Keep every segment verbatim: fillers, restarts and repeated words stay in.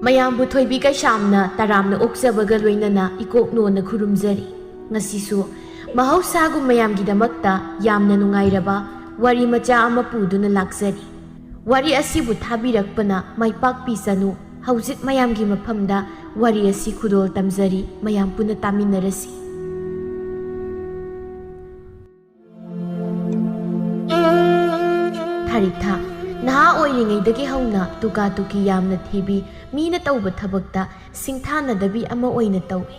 ꯃꯌꯥꯝꯕꯨ ꯊꯣꯏꯕꯤ ꯀꯩꯁꯥꯝꯅ ꯇꯔꯥꯝꯅ ꯑꯣꯛꯆꯕꯒ ꯂꯣꯏꯅꯅ ꯏꯀꯣꯛ ꯅꯣꯟꯅ ꯈꯨꯔꯨꯝꯖꯔꯤ꯫ ꯉꯁꯤꯁꯨ ꯃꯍꯧꯁꯥꯒꯨꯝ ꯃꯌꯥꯝꯒꯤꯗꯃꯛꯇ ꯌꯥꯝꯅ ꯅꯨꯡꯉꯥꯏꯔꯕ ꯋꯥꯔꯤ ꯃꯆꯥ ꯑꯃ ꯄꯨꯗꯨꯅ ꯂꯥꯛꯆꯔꯤ꯫ ꯋꯥꯔꯤ ꯑꯁꯤꯕꯨ ꯊꯥꯕꯤꯔꯛꯄꯅ ꯃꯥꯏ ꯄꯥꯛꯄꯤꯁꯅꯨ꯫ ꯍꯧꯖꯤꯛ ꯃꯌꯥꯝꯒꯤ ꯃꯐꯝꯗ ꯋꯥꯔꯤ ꯑꯁꯤ ꯈꯨꯗꯣꯜ ꯇꯝꯖꯔꯤ, ꯃꯌꯥꯝ ꯄꯨꯟꯅ ꯇꯥꯃꯤꯟꯅꯔꯁꯤ꯫ ꯊꯥꯔꯤꯛꯊꯥ, ꯅꯍꯥ ꯑꯣꯏꯔꯤꯉꯩꯗꯒꯤ ꯍꯧꯅ ꯇꯨꯀꯥ ꯇꯨꯀꯤ ꯌꯥꯝꯅ ꯊꯤꯕꯤ, ꯃꯤꯅ ꯇꯧꯕ ꯊꯕꯛꯇ ꯁꯤꯡꯊꯥꯅꯗꯕꯤ ꯑꯃ ꯑꯣꯏꯅ ꯇꯧꯏ꯫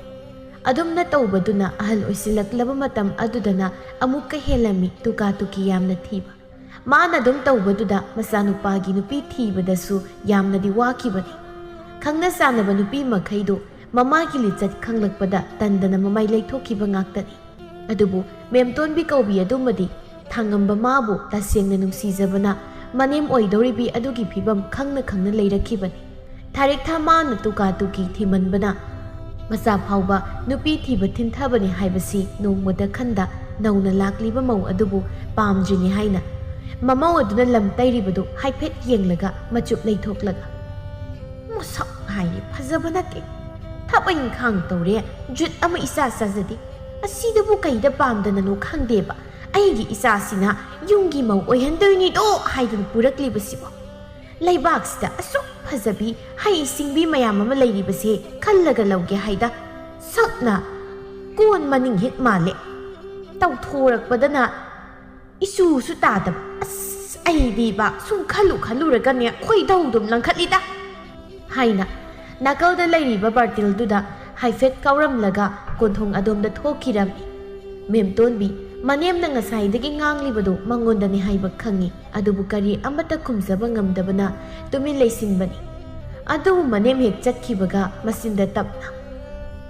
ꯑꯗꯨꯝꯅ ꯇꯧꯕꯗꯨꯅ ꯑꯍꯜ ꯑꯣꯏꯁꯤꯜꯂꯛꯂꯕ ꯃꯇꯝ ꯑꯗꯨꯗꯅ ꯑꯃꯨꯛꯀ ꯍꯦꯜꯂꯝꯃꯤ ꯇꯨꯀꯥ ꯇꯨꯀꯤ ꯌꯥꯝꯅ ꯊꯤꯕ꯫ ꯃꯥꯅ ꯑꯗꯨꯝ ꯇꯧꯕꯗꯨꯗ ꯃꯆꯥꯅꯨꯄꯥꯒꯤ ꯅꯨꯄꯤ ꯊꯤꯕꯗꯁꯨ ꯌꯥꯝꯅꯗꯤ ꯋꯥꯈꯤꯕꯅꯤ꯫ ꯈꯪꯅ ꯆꯥꯟꯅꯕ ꯅꯨꯄꯤ ꯃꯈꯩꯗꯨ ꯃꯃꯥꯒꯤ ꯂꯤꯆꯠ ꯈꯪꯂꯛꯄꯗ ꯇꯟꯗꯅ ꯃꯃꯥꯏ ꯂꯩꯊꯣꯛꯈꯤꯕ ꯉꯥꯛꯇꯅꯤ꯫ ꯑꯗꯨꯕꯨ ꯃꯦꯝꯇꯣꯟꯕꯤ ꯀꯧꯕꯤ ꯑꯗꯨꯃꯗꯤ ꯊꯥꯉꯝꯕ ꯃꯥꯕꯨ ꯇꯁꯦꯡꯅ ꯅꯨꯡꯁꯤꯖꯕꯅ ꯃꯅꯦꯝ ꯑꯣꯏꯗꯧꯔꯤꯕꯤ ꯑꯗꯨꯒꯤ ꯐꯤꯕꯝ ꯈꯪꯅ ꯈꯪꯅ ꯂꯩꯔꯛꯈꯤꯕꯅꯤ꯫ ꯊꯥꯔꯤꯛꯊꯥ ꯃꯥꯅ ꯇꯨꯀꯥ ꯇꯨꯀꯤ ꯊꯤꯃꯟꯕꯅ ꯃꯆꯥ ꯐꯥꯎꯕ ꯅꯨꯄꯤ ꯊꯤꯕ ꯊꯤꯟꯊꯕꯅꯤ ꯍꯥꯏꯕꯁꯤ ꯅꯣꯡꯃꯗ ꯈꯟꯗ ꯅꯧꯅ ꯂꯥꯛꯂꯤꯕ ꯃꯧ ꯑꯗꯨꯕꯨ ꯄꯥꯝꯗ꯭ꯔꯤꯅꯤ ꯍꯥꯏꯅ ꯃꯃꯧ ꯑꯗꯨꯅ ꯂꯝ ꯇꯩꯔꯤꯕꯗꯨ ꯍꯥꯏꯐꯦꯠ ꯌꯦꯡꯂꯒ ꯃꯆꯨꯞ ꯂꯩꯊꯣꯛꯂꯒ, "ꯃꯁꯛ ꯍꯥꯏꯔꯦ ꯐꯖꯕ ꯅꯠꯇꯦ, ꯊꯕꯛ ꯏꯪꯈꯥꯡ ꯇꯧꯔꯦ, ꯖꯨꯠ ꯑꯃ ꯏꯆꯥ ꯆꯥꯖꯗꯦ, ꯑꯁꯤꯗꯕꯨ ꯀꯩꯗ ꯄꯥꯝꯗꯅꯅꯣ ꯈꯪꯗꯦꯕ, ꯑꯩꯒꯤ ꯏꯆꯥꯁꯤꯅ ꯌꯨꯝꯒꯤ ꯃꯧ ꯑꯣꯏꯍꯟꯗꯣꯏꯅꯤꯗꯣ ꯍꯥꯏꯗꯨꯅ ꯄꯨꯔꯛꯂꯤꯕꯁꯤꯕꯨ꯫ ꯂꯩꯕꯥꯛꯁꯤꯗ ꯑꯁꯨꯛ ꯐꯖꯕꯤ ꯍꯩ ꯁꯤꯡꯕꯤ ꯃꯌꯥꯝ ꯑꯃ ꯂꯩꯔꯤꯕꯁꯦ ꯈꯜꯂꯒ ꯂꯧꯒꯦ ꯍꯥꯏꯗ, ꯁꯛꯅ ꯀꯣꯟ ꯃꯅꯤꯡ ꯍꯦꯛ ꯃꯥꯜꯂꯦ, ꯇꯧꯊꯣꯔꯛꯄꯗꯅ ꯏꯆꯨꯁꯨ ꯇꯥꯗꯕ꯫ ꯑꯁ, ꯑꯩꯗꯤꯕ ꯁꯨꯝ ꯈꯜꯂꯨ ꯈꯜꯂꯨꯔꯒꯅꯦ ꯈꯣꯏꯗꯧ ꯑꯗꯨꯝ ꯂꯪꯈꯠꯂꯤꯗ" ꯍꯥꯏꯅ ꯅꯥꯀꯜꯗ ꯂꯩꯔꯤꯕ ꯕꯥꯔꯇꯤꯜꯗꯨꯗ ꯍꯥꯏꯐꯦꯠ ꯀꯥꯎꯔꯝꯂꯒ ꯀꯣꯟꯊꯣꯡ ꯑꯗꯣꯝꯗ ꯊꯣꯛꯈꯤꯔꯝꯃꯤ꯫ ꯃꯦꯝꯇꯣꯟꯕꯤ, ꯃꯅꯦꯝꯅ ꯉꯁꯥꯏꯗꯒꯤ ꯉꯥꯡꯂꯤꯕꯗꯨ ꯃꯉꯣꯟꯗꯅꯤ ꯍꯥꯏꯕ ꯈꯪꯏ, ꯑꯗꯨꯕꯨ ꯀꯔꯤ ꯑꯃꯠꯇ ꯈꯨꯝꯖꯕ ꯉꯝꯗꯕꯅ ꯇꯨꯃꯤꯟ ꯂꯩꯁꯤꯟꯕꯅꯤ꯫ ꯑꯗꯨꯕꯨ ꯃꯅꯦꯝ ꯍꯦꯛ ꯆꯠꯈꯤꯕꯒ ꯃꯆꯤꯟꯗ ꯇꯞꯅ,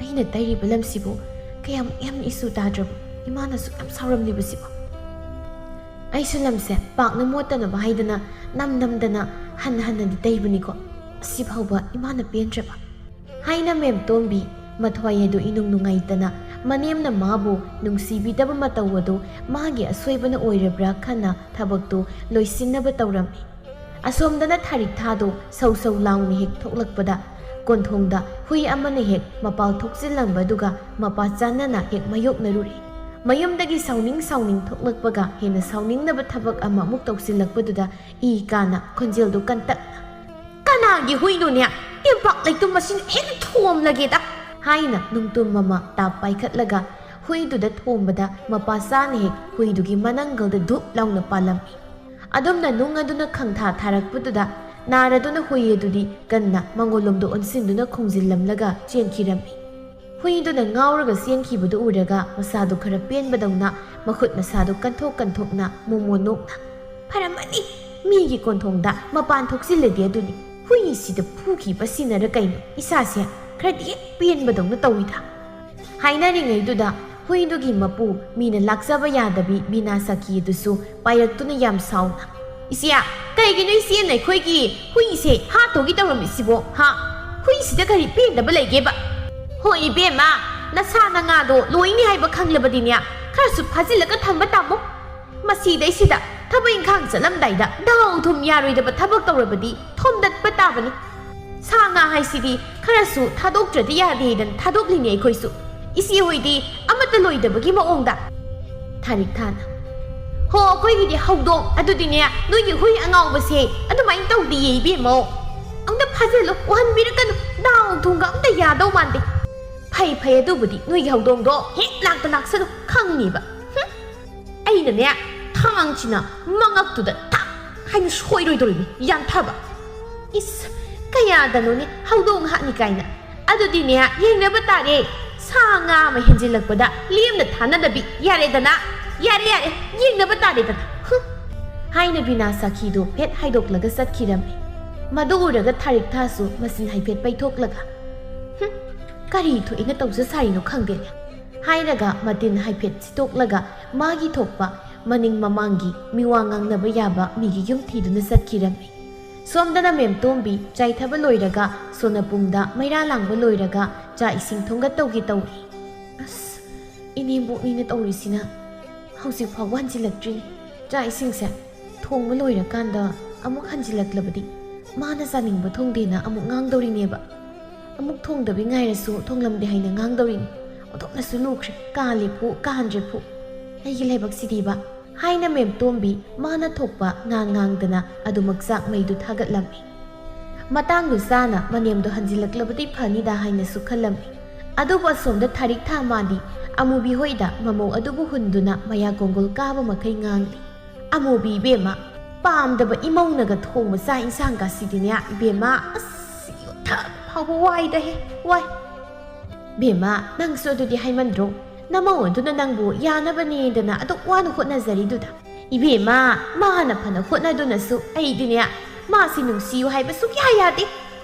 "ꯑꯩꯅ ꯇꯩꯔꯤꯕ ꯂꯝꯁꯤꯕꯨ ꯀꯌꯥꯃꯨꯛ ꯌꯥꯝꯅ ꯏꯆꯨ ꯇꯥꯗ꯭ꯔꯕ, ꯏꯃꯥꯅꯁꯨ ꯌꯥꯝ ꯁꯥꯎꯔꯝꯂꯤꯕꯁꯤꯕꯨ꯫ ꯑꯩꯁꯨ ꯂꯝꯁꯦ ꯄꯥꯛꯅ ꯃꯣꯠꯇꯅꯕ ꯍꯥꯏꯗꯅ ꯅꯝ ꯅꯝꯗꯅ ꯍꯟ ꯍꯟꯅꯗꯤ ꯇꯩꯕꯅꯤꯀꯣ, ꯑꯁꯤꯐꯥꯎꯕ ꯏꯃꯥꯅ ꯄꯦꯟꯗ꯭ꯔꯕ" ꯍꯥꯏꯅ ꯃꯦꯝꯇꯣꯟꯕꯤ ꯃꯊ꯭ꯋꯥꯏ ꯑꯗꯨ ꯏꯅꯨꯡ ꯅꯨꯡꯉꯥꯏꯇꯅ ꯃꯅꯦꯝꯅ ꯃꯥꯕꯨ ꯅꯨꯡꯁꯤꯕꯤꯗꯕ ꯃꯇꯧ ꯑꯗꯨ ꯃꯥꯒꯤ ꯑꯁꯣꯏꯕꯅ ꯑꯣꯏꯔꯕ꯭ꯔꯥ ꯈꯟꯅ ꯊꯕꯛꯇꯨ ꯂꯣꯏꯁꯤꯟꯅꯕ ꯇꯧꯔꯝꯃꯤ꯫ ꯑꯁꯣꯝꯗꯅ ꯊꯥꯔꯤꯛꯊꯥꯗꯨ ꯁꯧ ꯁꯧ ꯂꯥꯎꯅ ꯍꯦꯛ ꯊꯣꯛꯂꯛꯄꯗ ꯀꯣꯟꯊꯣꯡꯗ ꯍꯨꯏ ꯑꯃꯅ ꯍꯦꯛ ꯃꯄꯥꯜ ꯊꯣꯛꯆꯤꯜꯂꯝꯕꯗꯨꯒ ꯃꯄꯥ ꯆꯥꯟꯅꯅ ꯍꯦꯛ ꯃꯥꯌꯣꯛꯅꯔꯨꯔꯦ꯫ ꯃꯌꯨꯝꯗꯒꯤ ꯁꯥꯎꯅꯤꯡ ꯁꯥꯎꯅꯤꯡ ꯊꯣꯛꯂꯛꯄꯒ ꯍꯦꯟꯅ ꯁꯥꯎꯅꯤꯡꯅꯕ ꯊꯕꯛ ꯑꯃ ꯑꯃꯨꯛ ꯇꯧꯁꯤꯜꯂꯛꯄꯗꯨꯗ ꯏ ꯀꯥꯅ ꯈꯣꯟꯖꯦꯜꯗꯨ ꯀꯟꯇꯛꯅ, "ꯀꯅꯥꯒꯤ ꯍꯨꯏꯅꯣꯅꯦ? ꯇꯦꯝꯄꯥꯛ ꯂꯩꯇꯨꯝ ꯃꯁꯤꯅ ꯍꯦꯛ ꯊꯣꯝꯂꯒꯦꯗ!" ꯍꯥꯏꯅ ꯅꯨꯡꯇꯨꯝ ꯑꯃ ꯇꯥꯞ ꯄꯥꯏꯈꯠꯂꯒ ꯍꯨꯏꯗꯨꯗ ꯊꯣꯝꯕꯗ ꯃꯄꯥ ꯆꯥꯅ ꯍꯦꯛ ꯍꯨꯏꯗꯨꯒꯤ ꯃꯅꯪꯒꯜꯗ ꯙꯨꯞ ꯂꯥꯎꯅ ꯄꯥꯜꯂꯝꯃꯤ꯫ ꯑꯗꯨꯝꯅ ꯅꯨꯡ ꯑꯗꯨꯅ ꯈꯪꯊꯥ ꯊꯥꯔꯛꯄꯗꯨꯗ ꯅꯥꯔꯗꯨꯅ ꯍꯨꯏ ꯑꯗꯨꯗꯤ ꯀꯟꯅ ꯃꯉꯣꯟꯂꯣꯝꯗ ꯑꯣꯟꯁꯤꯟꯗꯨꯅ ꯈꯣꯡꯖꯤꯜꯂꯝꯂꯒ ꯆꯦꯟꯈꯤꯔꯝꯃꯤ꯫ ꯍꯨꯏꯗꯨꯅ ꯉꯥꯎꯔꯒ ꯆꯦꯟꯈꯤꯕꯗꯨ ꯎꯔꯒ ꯃꯁꯥꯗꯨ ꯈꯔ ꯄꯦꯟꯕꯗꯧꯅ ꯃꯈꯨꯠ ꯃꯁꯥꯗꯨ ꯀꯟꯊꯣꯛ ꯀꯟꯊꯣꯛꯅ ꯃꯣꯃꯣ ꯅꯣꯛꯅ, "ꯐꯔꯝꯃꯅꯤ, ꯃꯤꯒꯤ ꯀꯣꯟꯊꯣꯡꯗ ꯃꯄꯥꯟ ꯊꯣꯛꯆꯤꯜꯂꯗꯤ ꯑꯗꯨꯅꯤ, ꯍꯨꯏꯁꯤꯗ ꯐꯨꯈꯤꯕ ꯁꯤꯅꯔ ꯀꯩꯅꯣ ꯏꯁꯥꯁꯦ ꯈꯔꯗꯤ ꯍꯦꯛ ꯄꯦꯟꯕꯗꯧꯅ ꯇꯧꯏꯗ"꯫ ꯍꯥꯏꯅꯔꯤꯉꯩꯗꯨꯗ ꯍꯨꯏꯗꯨꯒꯤ ꯃꯄꯨ ꯃꯤꯅ ꯂꯥꯛꯆꯕ ꯌꯥꯗꯕꯤ ꯕꯤꯅꯥ ꯁꯈꯤ ꯑꯗꯨꯁꯨ ꯄꯥꯏꯔꯛꯇꯨꯅ ꯌꯥꯝ ꯁꯥꯎꯅ, "ꯏꯆꯦ, ꯀꯩꯒꯤꯅꯣ ꯏꯆꯦꯅ ꯑꯩꯈꯣꯏꯒꯤ ꯍꯨꯏꯁꯦ ꯍꯥꯠꯇꯣꯒꯤ ꯇꯧꯔꯝꯃꯤꯁꯤꯕꯣ? ꯍꯥ? ꯍꯨꯏꯁꯤꯗ ꯀꯔꯤ ꯄꯦꯟꯗꯕ ꯂꯩꯒꯦꯕ?" "ꯍꯣꯏ ꯏꯕꯦꯝꯃ, ꯅꯁꯥ ꯅꯉꯥꯗꯣ ꯂꯣꯏꯅꯤ ꯍꯥꯏꯕ ꯈꯪꯂꯕꯗꯤꯅꯦ, ꯈꯔꯁꯨ ꯐꯥꯖꯤꯜꯂꯒ ꯊꯝꯕ ꯇꯥꯃꯣ꯫ ꯃꯁꯤꯗꯩꯁꯤꯗ ꯊꯕꯛ ꯏꯪꯈꯥꯡ ꯆꯠꯂꯝꯗꯥꯏꯗ ꯗꯥꯎ ꯊꯨꯝ ꯌꯥꯔꯣꯏꯗꯕ ꯊꯕꯛ ꯇꯧꯔꯕꯗꯤ ꯊꯣꯝꯗꯠꯄ ꯇꯥꯕꯅꯤ꯫ ꯁꯥ ꯉꯥ ꯍꯥꯏꯁꯤꯗꯤ ꯈꯔꯁꯨ ꯊꯥꯗꯣꯛꯇ꯭ꯔꯗꯤ ꯌꯥꯗꯦꯗꯅ ꯊꯥꯗꯣꯛꯂꯤꯅꯦ ꯑꯩꯈꯣꯏꯁꯨ꯫ ꯏꯆꯦ ꯍꯣꯏꯗꯤ ꯑꯃꯠꯇ ꯂꯣꯏꯗꯕꯒꯤ ꯃꯑꯣꯡꯗ"꯫ ꯊꯥꯔꯤꯛ ꯊꯥꯅ, "ꯍꯣ, ꯑꯩꯈꯣꯏꯒꯤꯗꯤ ꯍꯧꯗꯣꯡ, ꯑꯗꯨꯗꯤꯅꯦ, ꯅꯣꯏꯒꯤ ꯍꯨꯏ ꯑꯉꯥꯎꯕꯁꯦ ꯑꯗꯨꯃꯥꯏꯅ ꯇꯧꯗꯤꯌꯦ ꯏꯕꯦꯝꯃꯧ꯫ ꯑꯝꯇ ꯐꯥꯖꯤꯜꯂꯨ, ꯎꯍꯟꯕꯤꯔꯛꯀꯅꯨ, ꯗꯥꯎ ꯊꯨꯝꯒ ꯑꯝꯇ ꯌꯥꯗꯧ ꯃꯥꯟꯗꯦ꯫ ꯐꯩ ꯐꯩ, ꯑꯗꯨꯕꯨꯗꯤ ꯅꯣꯏꯒꯤ ꯍꯧꯗꯣꯡꯗꯣ ꯍꯦꯛ ꯂꯥꯛꯇ ꯂꯥꯛꯁꯅꯨ, ꯈꯪꯅꯤꯕ꯫ ꯍꯨꯝ, ꯑꯩꯅꯅꯦ, ꯊꯥꯡꯁꯤꯅ ꯃꯉꯛꯇꯨꯗ ꯊꯛ ꯍꯥꯏꯅ ꯁꯣꯏꯔꯣꯏꯗꯧꯔꯤꯅꯤ, ꯌꯥꯟꯊꯕ꯫ ꯏꯁ, ꯀꯌꯥꯗꯅꯣꯅꯦ ꯍꯧꯗꯣꯡ ꯍꯥꯠꯅꯤ ꯀꯥꯏꯅ꯫ ꯑꯗꯨꯗꯤꯅꯦ, ꯌꯦꯡꯅꯕ ꯇꯥꯔꯦ꯫ ꯁꯥ ꯉꯥ ꯑꯃ ꯍꯦꯟꯖꯤꯜꯂꯛꯄꯗ ꯂꯦꯝꯅ ꯊꯥꯅꯗꯕꯤ꯫ ꯌꯥꯔꯦꯗꯅ, ꯌꯥꯔꯦ, ꯌꯥꯔꯦ, ꯌꯦꯡꯅꯕ ꯇꯥꯔꯦꯗꯅ꯫ ꯍꯨꯝ!" ꯍꯥꯏꯅ ꯕꯤꯅꯥ ꯁꯥꯈꯤꯗꯨ ꯐꯦꯠ ꯍꯥꯏꯗꯣꯛꯂꯒ ꯆꯠꯈꯤꯔꯝꯃꯤ꯫ ꯃꯗꯨ ꯎꯔꯒ ꯊꯥꯔꯤꯛ ꯊꯥꯁꯨ ꯃꯆꯤꯟ ꯍꯥꯏꯐꯦꯠ ꯄꯩꯊꯣꯛꯂꯒ, "ꯍꯨꯝ, ꯀꯔꯤ ꯊꯣꯛꯏꯅ ꯇꯧꯖ ꯁꯥꯔꯤꯅꯣ ꯈꯪꯗꯦꯅꯦ" ꯍꯥꯏꯔꯒ ꯃꯇꯤꯟ ꯍꯥꯏꯐꯦꯠ ꯁꯤꯠꯇꯣꯛꯂꯒ ꯃꯥꯒꯤ ꯊꯣꯛꯄ ꯃꯅꯤꯡ ꯃꯃꯥꯡꯒꯤ ꯃꯤꯋꯥ ꯉꯥꯡꯅꯕ ꯌꯥꯕ ꯃꯤꯒꯤ ꯌꯨꯝ ꯊꯤꯗꯨꯅ ꯆꯠꯈꯤꯔꯝꯃꯤ꯫ ꯁꯣꯝꯗꯅ ꯃꯦꯝꯇꯣꯝꯕꯤ ꯆꯥꯏꯊꯕ ꯂꯣꯏꯔꯒ ꯁꯣꯅꯄꯨꯡꯗ ꯃꯩꯔꯥ ꯂꯥꯡꯕ ꯂꯣꯏꯔꯒ ꯆꯥꯛ ꯏꯁꯤꯡ ꯊꯣꯡꯒꯠ ꯇꯧꯒꯦ ꯇꯧꯔꯤ꯫ ꯑꯁ, ꯏꯅꯦꯝꯕꯣꯛꯅꯤꯅ ꯇꯧꯔꯤꯁꯤꯅ ꯍꯧꯖꯤꯛ ꯐꯥꯎꯕ ꯍꯟꯖꯤꯜꯂꯛꯇ꯭ꯔꯤꯅꯤ꯫ ꯆꯥꯛ ꯏꯁꯤꯡꯁꯦ ꯊꯣꯡꯕ ꯂꯣꯏꯔꯀꯥꯟꯗ ꯑꯃꯨꯛ ꯍꯟꯖꯤꯜꯂꯛꯂꯕꯗꯤ ꯃꯥꯅ ꯆꯥꯅꯤꯡꯕ ꯊꯣꯡꯗꯦꯅ ꯑꯃꯨꯛ ꯉꯥꯡꯗꯧꯔꯤꯅꯦꯕ꯫ ꯑꯃꯨꯛ ꯊꯣꯡꯗꯕꯤ ꯉꯥꯏꯔꯁꯨ ꯊꯣꯡꯂꯝꯗꯦ ꯍꯥꯏꯅ ꯉꯥꯡꯗꯧꯔꯤꯅꯤ꯫ ꯑꯣꯟꯊꯣꯛꯅꯁꯨ ꯂꯨꯈ꯭ꯔꯦ, ꯀꯥꯜꯂꯦ ꯐꯨ, ꯀꯥꯍꯟꯗ꯭ꯔꯦ ꯐꯨ꯫ ꯑꯩꯒꯤ ꯂꯥꯏꯕꯛꯁꯤꯗꯤꯕ ꯍꯥꯏꯅ ꯃꯦꯝꯇꯣꯝꯕꯤ ꯃꯥꯅ ꯊꯣꯛꯄ ꯉꯥꯡ ꯉꯥꯡꯗꯅ ꯑꯗꯨꯃꯛ ꯆꯥꯛ ꯃꯩꯗꯨ ꯊꯥꯒꯠꯂꯝꯃꯤ꯫ ꯃꯇꯥꯡꯗꯨ ꯆꯥꯅ ꯃꯅꯦꯝꯗꯣ ꯍꯟꯖꯤꯜꯂꯛꯂꯕꯗꯤ ꯐꯅꯤꯗ ꯍꯥꯏꯅꯁꯨ ꯈꯜꯂꯝꯃꯤ꯫ ꯑꯗꯨꯕꯨ ꯑꯁꯣꯝꯗ ꯊꯥꯔꯤꯛ ꯊꯥ ꯃꯥꯗꯤ ꯑꯃꯨꯕꯤ ꯍꯣꯏꯗ ꯃꯃꯧ ꯑꯗꯨꯕꯨ ꯍꯨꯟꯗꯨꯅ ꯃꯌꯥ ꯀꯣꯡꯒꯣꯜ ꯀꯥꯕ ꯃꯈꯩ ꯉꯥꯡꯂꯤ꯫ "ꯑꯃꯨꯕꯤ ꯏꯕꯦꯝꯃ, ꯄꯥꯝꯗꯕ ꯏꯃꯧꯅꯒ ꯊꯣꯡꯕ ꯆꯥꯛ ꯏꯟꯁꯥꯡꯒꯁꯤꯗꯤꯅꯦ ꯏꯕꯦꯝꯃ, ꯑꯁ, ꯌꯣꯠꯊꯕ ꯐꯥꯎꯕ ꯋꯥꯏꯗꯍꯦ, ꯋꯥꯏ꯫ ꯕꯦꯝꯃ, ꯅꯪꯁꯨ ꯑꯗꯨꯗꯤ ꯍꯥꯏꯃꯟꯗ꯭ꯔꯣ? ꯅꯃꯧ ꯑꯗꯨꯅ ꯅꯪꯕꯨ ꯌꯥꯅꯕꯅꯦꯗꯅ ꯑꯗꯨꯛ ꯋꯥꯅ ꯍꯣꯠꯅꯖꯔꯤꯗꯨꯗ꯫ ꯏꯕꯦꯝꯃ, ꯃꯥꯅ ꯐꯅ ꯍꯣꯠꯅꯗꯨꯅꯁꯨ ꯑꯩꯗꯤꯅꯦ, ꯃꯥꯁꯤ ꯅꯨꯡꯁꯤꯌꯨ ꯍꯥꯏꯕ ꯁꯨꯛꯌꯥ ꯌꯥꯗꯦ꯫